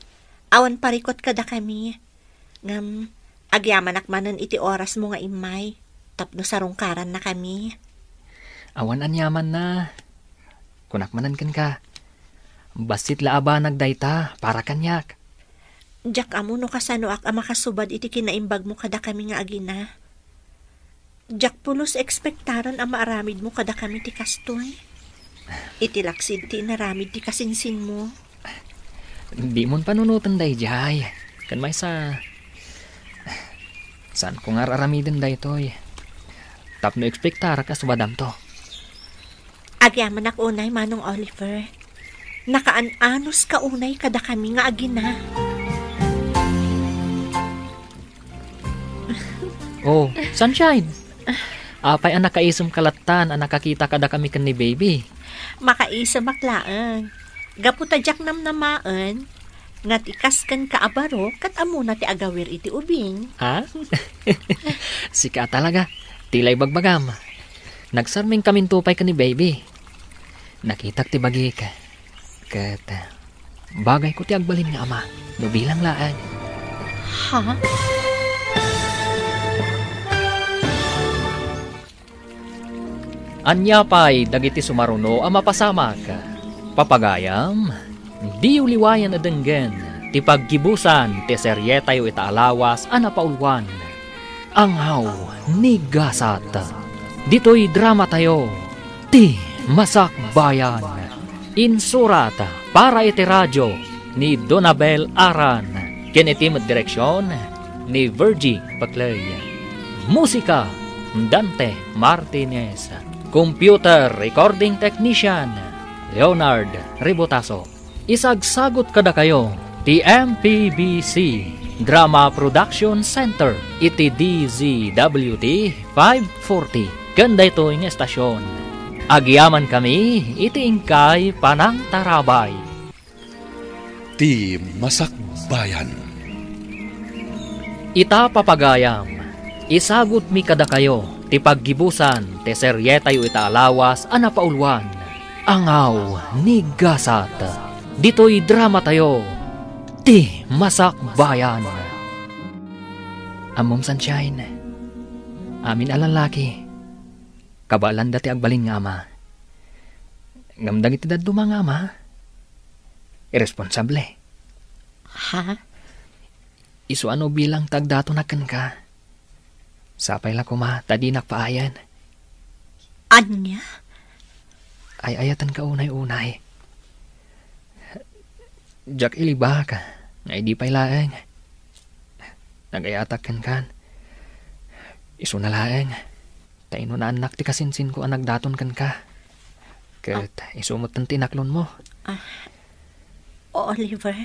Awan parikut kadakami. Ngem, agyamanak manen iti orasmo nga immay, tapno sarungkarannakami. Awan aniamanna. Kunak manen kenka, bassit la a banag dayta para kaniak. Diak ammo no kasanoak a makasubad iti kinaimbagmo kadakami nga agina. Diak pulos ekspektaren a maaramidmo kadakami ti kastoy. Iti laksid ti inaramid ti kasinsinmo. Dimon panunoten daydiay. Ken maysa, saanko nga ar-aramiden daytoy tapno ekspektarak a subadamto. Agyamanak unay, Manong Oliver. Nakaan-anuska unay kadakami nga agina. Oh, Sunshine. Apay a nakaisem ka lattan a nakakita kadakami ken ni Baby? Makaisemak laeng. Gapu ta diak namnamaen nga ti kas kenka a baro ket ammona ti agawir iti ubing. Ha? Sika talaga. Tila ibagbagam. Nagsarmingkaminto pay ken ni Baby. Nakitak ti bagik. Ket bagayko ti agbalin nga ama, no bilang laeng. Ha? Ania pay dagiti sumaruno a mapasamak? Papagayam, diyo liwayan a denggen ti paggibusan ti serietayo ita a lawas a napauluan, Angaw ni Gasat. Ditoy dramatayo, Ti Masakbayan. Insurat para iti radio ni Donabel Aran, ken iti met direksion ni Virgie Paclay. Musika, Dante Martinez. Computer recording technician, Leonard Ributaso. Isagsagut kadakayo ti M P B C Drama Production Center iti D Z W T five forty. Ken daytoy nga estasion, agyamankami iti inkay panangtarabay. Ti Masakbayan. Ita, papagayam, isagutmi kadakayo ti paggibusan ti serietayo ita a lawas a napauluan, Angaw ni Gasat. Ditoy dramatayo, Ti Masakbayan. Ammom, Sunshine, amin a lallaki, kabaelanda ti agbalin nga ama. Ngem dagiti dadduma nga ama, irresponsable. Ha? Isu a no bilang ta agdatonak kenka, sapay la koma ta dinak paayen. Ania? Ay-ayatenka unay-unay. Diak ilibak nga idi pay laeng nagayatak kenkan, isuna laeng ta inunaannak ti kasinsinko a nagdaton kenka. Ket isu metten ti inaklonmo. Ah, Oliver?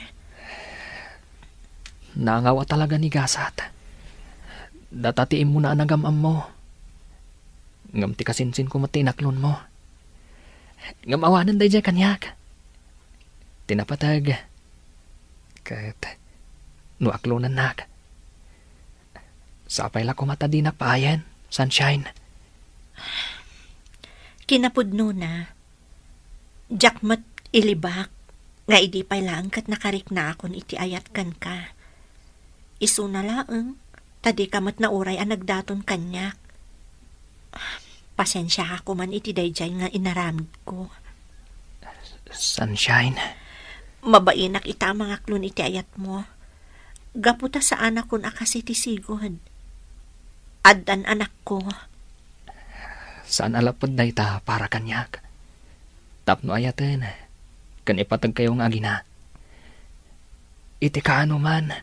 Nangaw a talaga ni Gasat. Data ti immuna a nagam-ammo. Ngem ti kasinsinko met ti inaklonmo. Ngem awanen daydiay kaniak ti napateg. Ket no aklonennak, sapay la koma ta dinak paayen, Sunshine. Kinapudnona, diak met ilibak nga idi pay laeng ket nakariknaakon iti ayat kenka. Isuna laeng ta dika met nauray a nagdaton kaniak. Pasensiaka koman iti daydiay nga inaramidko. Sunshine. Mabainak ita a mangaklon iti ayatmo. Gapu ta saanakon a kasi ti sigud. Addan anakko. Saan a lapud dayta para kaniak. Tapno ayaten ken ipateg kayo nga agina. Iti kaano man,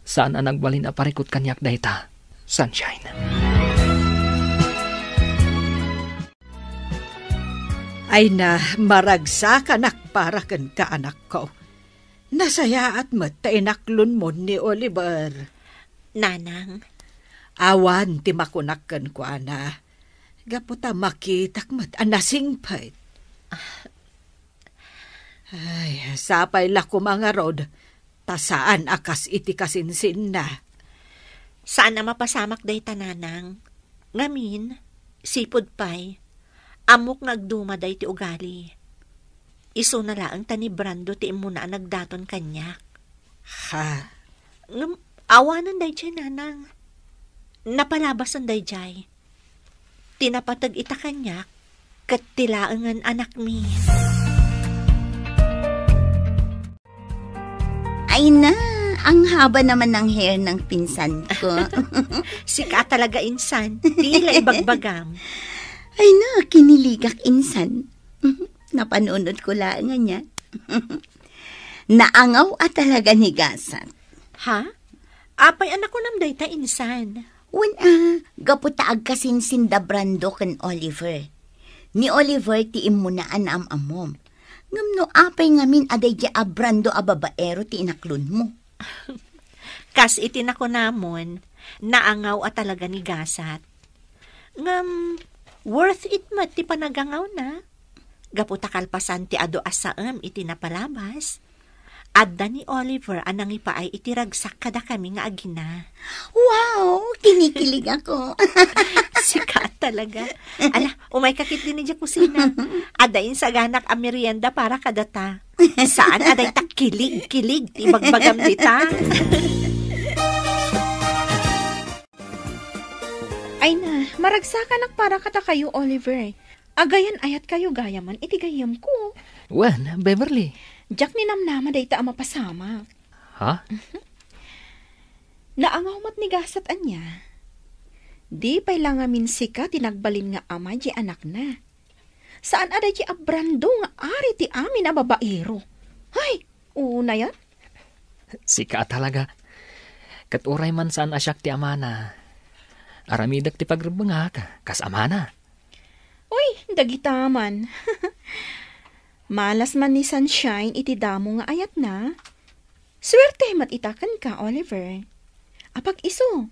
saan a nagbalin a parikut kaniak dayta, Sunshine. Ay na, maragsakanak para kenka, anakko. Nasayaat met ta inaklonmon ni Oliver. Nanang. Awan ti makunak kenkuana. Gapu ta makitak met a nasingpet. Ay, sapay la koma ngarud, ta saan a kas iti kasinsinna. Saan a mapasamak dayta, Nanang. Ngamin, sipud pay, ammok nga agduma daytoy ugali. Isuna laeng ta ni Brando ti immuna a nagdaton kaniak. Ha? Ngem, awanen dayjay, nanang. Napalabasen dayjay. Ti napateg ita kaniak, ket ti laengen anakmi. Ay na, ang haba naman ng hair ng pinsan ko. Sika talaga, insan. Tila ibagbagam. Ay na, kiniligak, insan. Napanunod ko laeng ania. Naangaw a talaga ni Gasat. Ha? Apay a nakunam dayta, insan? Wen a, gapu ta agkasinsin da Brando ken Oliver. Ni Oliver ti immuna a naam-ammom. Ngem no apay ngamin a daydi a Brando a babaero ti inaklonmo? Kas iti nakunamon, naangaw a talaga ni Gasat. Ngem, worth it met ti panagangawna. Gapu ta kalpasan ti adu a saem iti napalabas, adda ni Oliver a nangipaay iti ragsak kadakami nga agina. Wow! Kinikilig ako. Sika talaga. Ala, umayka ketdi idiay kusina. Adda insaganak a merienda para kadata. Saan a dayta kilig-kilig ti ibagbagam dita? Ay na, maragsakanak para kadakayo, Oliver. Agayan-ayatkayo gayamen iti gayyemko. Wen, Beverly. Diak ninamnama dayta a mapasamak. Ha? Naangaw met ni Gasat ania. Di pay la ngamin sika ti nagbalin nga ama diay anakna. Saan a daydi a Brando nga ari ti amin a babaero. Hay, unay a. Sika a talaga. Ket uray man saan a siak ti amana, aramidek ti pagrebbengak kas amana. Uy, dagita man. Malas man ni Sunshine iti damo nga ayatna. Suerte met ita kenka, Oliver. Apag-isu,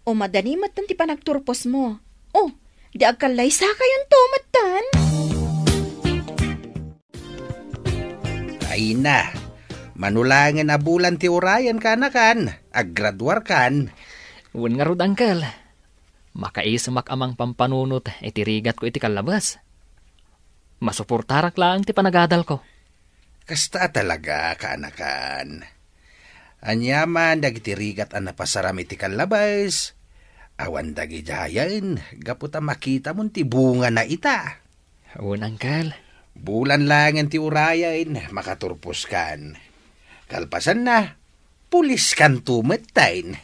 o madani metten ti panagturposmo. O, di agkallaysakayonto metten. Ay na, mano laengen a bulan ti urayen, kaanakan, aggraduarkan. Wen ngarud, Uncle. Makaisumak a mangpampanunot iti rigatko iti kallabes. Masuportarak laeng ti panagadalko. Kasta a talaga, kaanakan. Aniaman dagiti rigat a napasaram iti kallabes, awan dagidiayen gapu ta makitamon ti bungana ita. Wen, Uncle. Bulan laengen ti urayen, makaturposkan. Kalpasanna, puliskanto metten.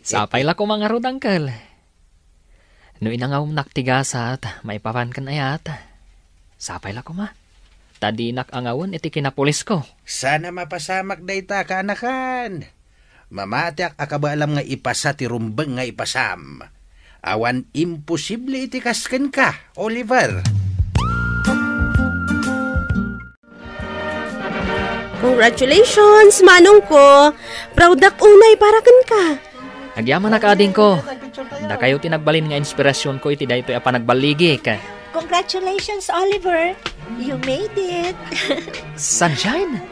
Sapay la koma ngarud, Uncle. No inangawnak ti gasat maipapan ken ayat, sapay la koma. Ta dinak angawen iti kinapulisko. Saan a mapasamak dayta, kaanakan. Mamatiak a kabaelam nga ipasa ti rumbeng nga ipasam. Awan imposible iti kas kenka, Oliver. Congratulations, manongko! Proud-ak unay para kenka. Agyamanak, adingko. Dakayo ti nagbalin nga inspirasionko iti daytoy a panagballigik. Congratulations, Oliver. You made it. Sunshine?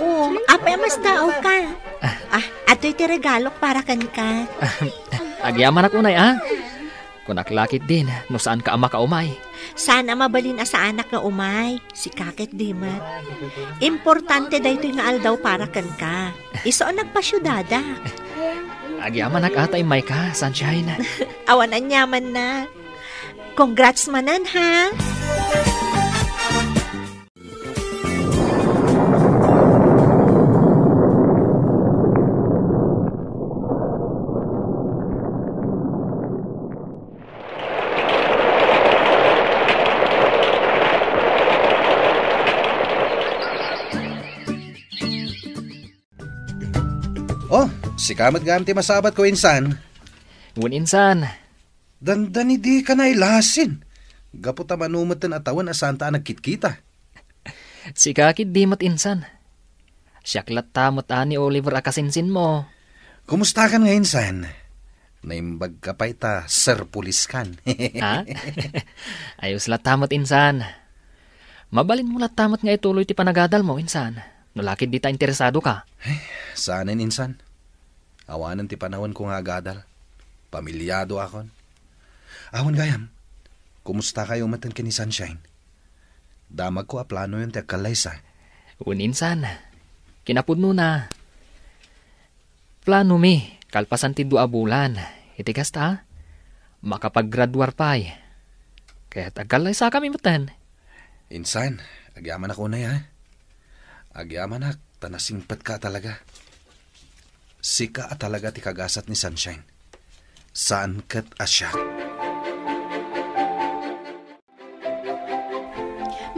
Oh, apay a masdaawka? Ah, adtoy ti regalok para kenka. Agyamanak unay, a? Kunak la ketdin, no saanka a makaumay. Saan a mabalin a saanak nga umay? Sika ketdi met. Importante daytoy nga aldaw para kenka. Isu a nagpasiudadak. Agyamanak a ta immayka, Sunshine. Awan aniamanna. Congrats manen, ha? Oh, sika met gayam ti masabatko, insan. Wen, insan. Dandani dika nailasin. Gapu ta mano metten a tawen a saanta a nagkitkita. Sika ketdi met, insan. Siak latta met a ni Oliver a kasinsinmo. Kumustakan nga, insan? Naimbagka pay ta serpuliskan. Ha? Ayos latta met, insan. Mabalinmo latta met nga ituloy ti panagadalmo, insan. No la ketdi ta interesadoka. Ay, saanen, insan. Awanen ti panawenko nga agadal. Pamiliadoakon. Awan gayam. Kumustakayo metten ken ni Sunshine? Damagko a planoyon ti agkallaysa. Wen insan. Kinapudnona, planomi, kalpasan ti dua a bulan, iti kasta, makapaggraduar pay. Ket agkallaysakami metten. Insan, agyamanak unay, ha? Agyamanak, ta nasingpetka a talaga. Sika a talaga ti kagasat ni Sunshine. Saan ket a siak.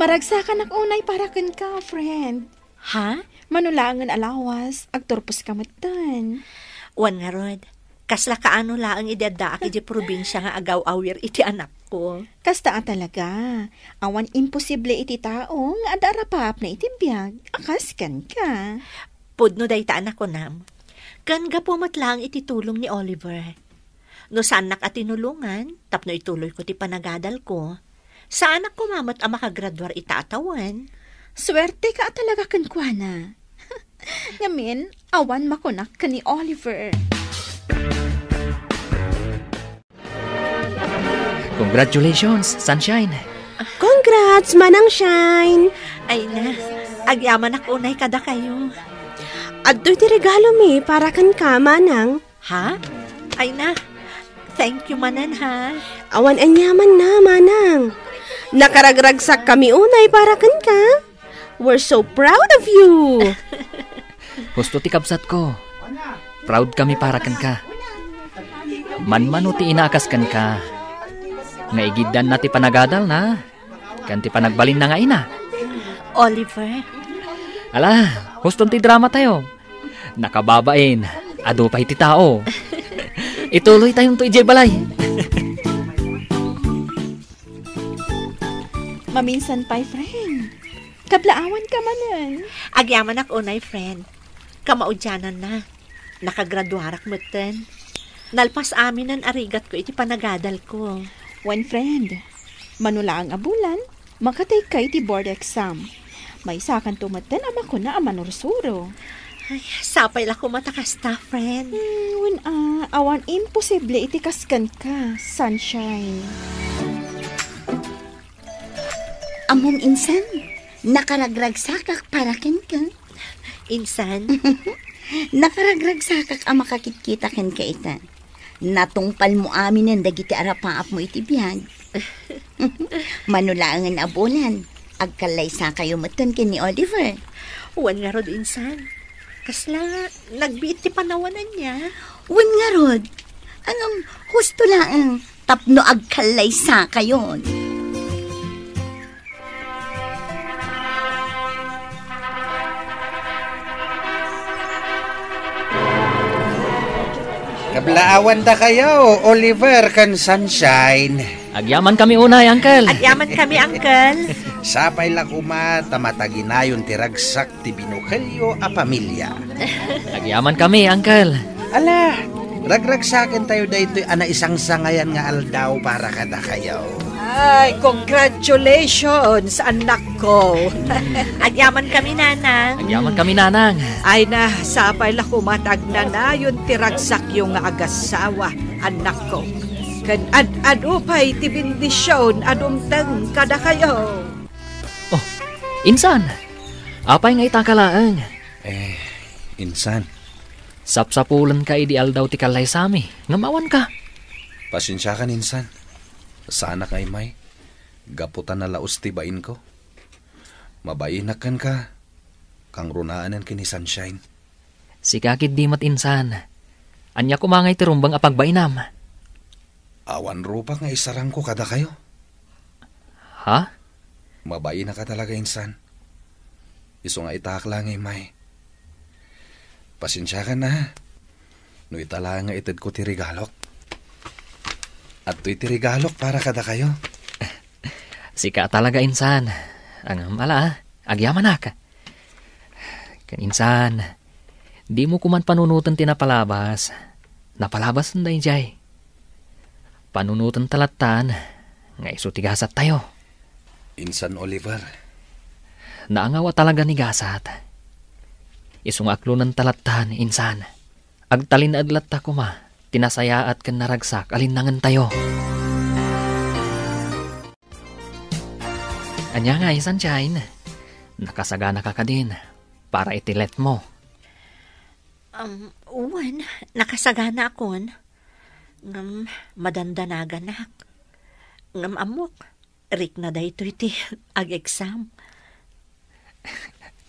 Maragsakanak unay para kenka, friend. Ha? Mano laengen a lawas, agturposka metten. Wen ngarud, kasla kaano laeng idi addaak idiay probinsia nga agaw-awir iti anakko. Kasta a talaga. Awan imposible iti tao nga adda arapaapna iti biag a kas kenka. Pudno dayta a nakunam. Ken gapu met laeng iti tulong ni Oliver. No saannak a tinulongan tapno ituloyko ti panagadalko, saanak koma met a makagraduar ita a tawen. Suerteka a talaga kenkuana. Ngamin, awan makunak ken ni Oliver. Congratulations, Sunshine! Congrats, Manang Shine! Ay na, agyamanak unay kadakayo. Adtoy ti regalomi para kenka, Manang. Ha? Ay na, thank you manen, ha? Awan aniamanna, Manang. Nakaragragsakkami unay para kenka. We're so proud of you! Husto ti kabsatko. Proud kami para kenka. Manmano ti ina a kas kenka nga igiddanna ti panagadalna ken ti panagbalinna nga ina. Oliver. Ala, huston ti dramatayo. Nakababain, adu pay ti tao. Ituloytayonto idiay balay. Maminsan pay, friend. Kablaawanka manen. Agyamanak unay, friend. Kamaudiananna. Nakagraduarak metten. Nalpas aminen a rigatko iti panagadalko. Wen, friend, mano laeng a bulan, makatayka iti board exam. Maysakanto metten a makuna a manursuro. Ay, sapay la koma ta kasta, friend. Hmm, wen a, awan imposible iti kas kenka, Sunshine. Ammom, insan, nakaragragsakak para kenka. Insan? Nakaragragsakak a makakitkita kenka ita. Natungpalmo aminen dagiti arapaapmo iti biag. Mano laengen a bulan, agkallaysakayo metten ken ni Oliver. Wen ngarud, insan. Kasla nagbiit ti panawananna. Wen ngarud, ngem husto laeng tapno agkallaysakayon. Kablaawandakayo, Oliver ken Sunshine. Agyamankami unay, Uncle. Agyamankami, Uncle. Sapay la koma ta mataginayon ti ragsak ti binukelyo a pamilia. Agyamankami, Uncle. Ala, ragragsakentayo daytoy a naisangsangayan nga aldaw para kadakayo. Ay, congratulations, anakko. Agyamankami, Nanang. Agyamankami, Nanang. Ay na, sapay la koma ta agnanayon ti ragsakyo nga agassawa, anakko. Ken ad-adu pay ti bendision a dumteng kadakayo. Oh, insan, apay nga itaka laeng? Eh, insan. Sapsapulenka idi aldaw ti kallaysami, ngem awanka. Pasensiakan, insan. Saanak a immay, gapu ta nalaos ti bainko. Mabainak kenka, kangrunaen ken ni Sunshine. Sika ketdi met, insan. Ania koma ngay ti rumbeng a pagbainam? Awan rupak nga isarangko kadakayo. Ha? Mabainak a talaga, insan. Isu nga itaak la nga immay. Pasensiakan, ha? No ita laeng nga itedko ti regalok. Adtoy ti regalok para kadakayo. Sika a talaga, insan. Ngem ala, agyamanak. Ken insan, dimo koman panunoten ti napalabas. Napalabasen daydiay. Panunotenta lattan nga isu ti gasattayo. Insan Oliver. Naangaw a talaga ni gasat. Isu nga aklonenta lattan, insan. Agtalinaed latta koma ti nasayaat ken naragsak a linnangentayo. Ania ngay, Sunshine? Nakasaganaka kadin para iti letmo? Um, wen, nakasaganakon. Ngem madandanaganak. Ngem ammok, rikna daytoy ti ag-exam.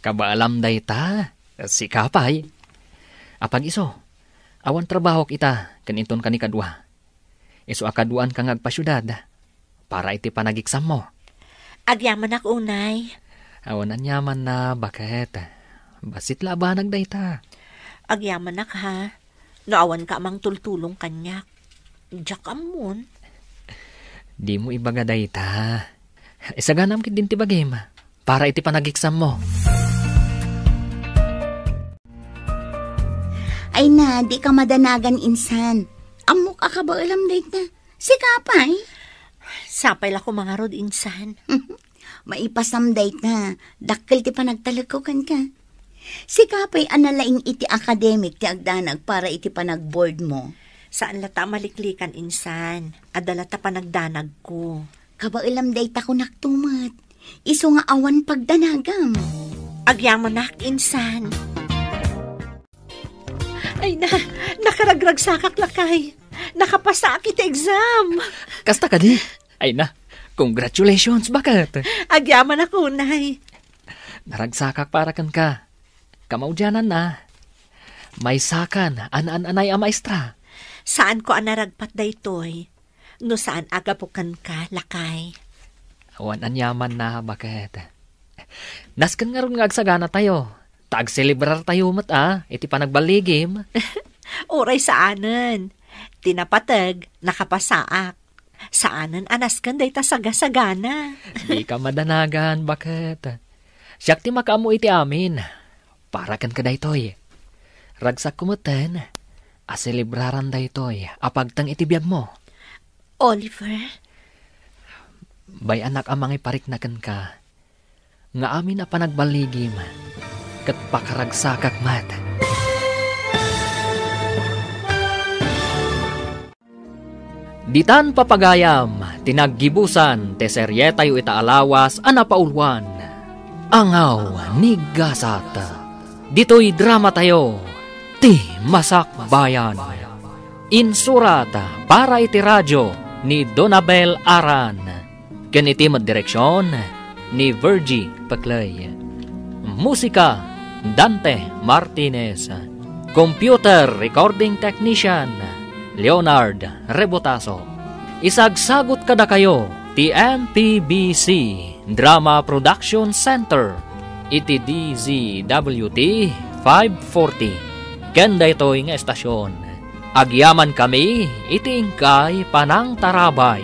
Kabaelam dayta, sika pay. Apag-isu, awan trabahok ita ken inton kanikadua. Isu a kaduaanka nga agpasiudad para iti panageksammo. Agyamanak unay. Awan aniamanna, baket. Bassit la a banag dayta. Agyamanak, ha. No awanka a mangtultulong kaniak, diak ammon. Dimo ibaga dayta. Isaganam ketdin ti bagim para iti panageksammo. Ay na, dika madanagan, insan. Ammok a kabaelam dayta. Sika pay? Sapay la koma ngarud, insan. Maipasam dayta. Dakkel ti panagtalekko kenka. Sika pay a nalaing iti akademik ti agdanag para iti panagboardmo. Saan latta a maliklikan, insan. Adda latta panagdanagko. Kabaelam dayta, kunakto met. Isu nga awan pagdanagam. Agyamanak, insan. Ay na, nakaragragsakak, lakay. Nakapasaak iti exam. Kasta kadi? Ay na, congratulations, baket. Agyamanak unay. Naragsakak para kenka. Kamaudiananna, maysakan a naan-anay a maestra. Saanko a naragpat daytoy no saan a gapu kenka, lakay. Awan aniamanna, baket. Nasken ngarud nga agsaganatayo, ta agselebrartayo met a iti panagballigim. Uray saanen. Ti napateg, nakapasaak. Saanen a nasken dayta sagasagana. Dika madanagan, baket. Siak ti makaammo iti amin. Para kenka daytoy. Ragsakko metten a selebraran daytoy a pagteng iti biagmo. Oliver? Bay-anak a mangiparikna kenka nga amin a panagballigim ket pakaragsakak met. Ditan papagayam ti naggibusan ti serietayo ita a lawas a napauluan, Angaw ni Gasat. Ditoy dramatayo, Ti Masakbayan. Insurat para iti radio ni Donabel Aran. Ken iti met direksion ni Virgie Peclay. Musika, Dante Martinez. Computer recording technician, Leonard Rebotaso. Isagsagut kadakayo ti M P B C Drama Production Center iti D Z W T five forty. Ken daytoy nga estasion, agyamankami iti inkay panangtarabay.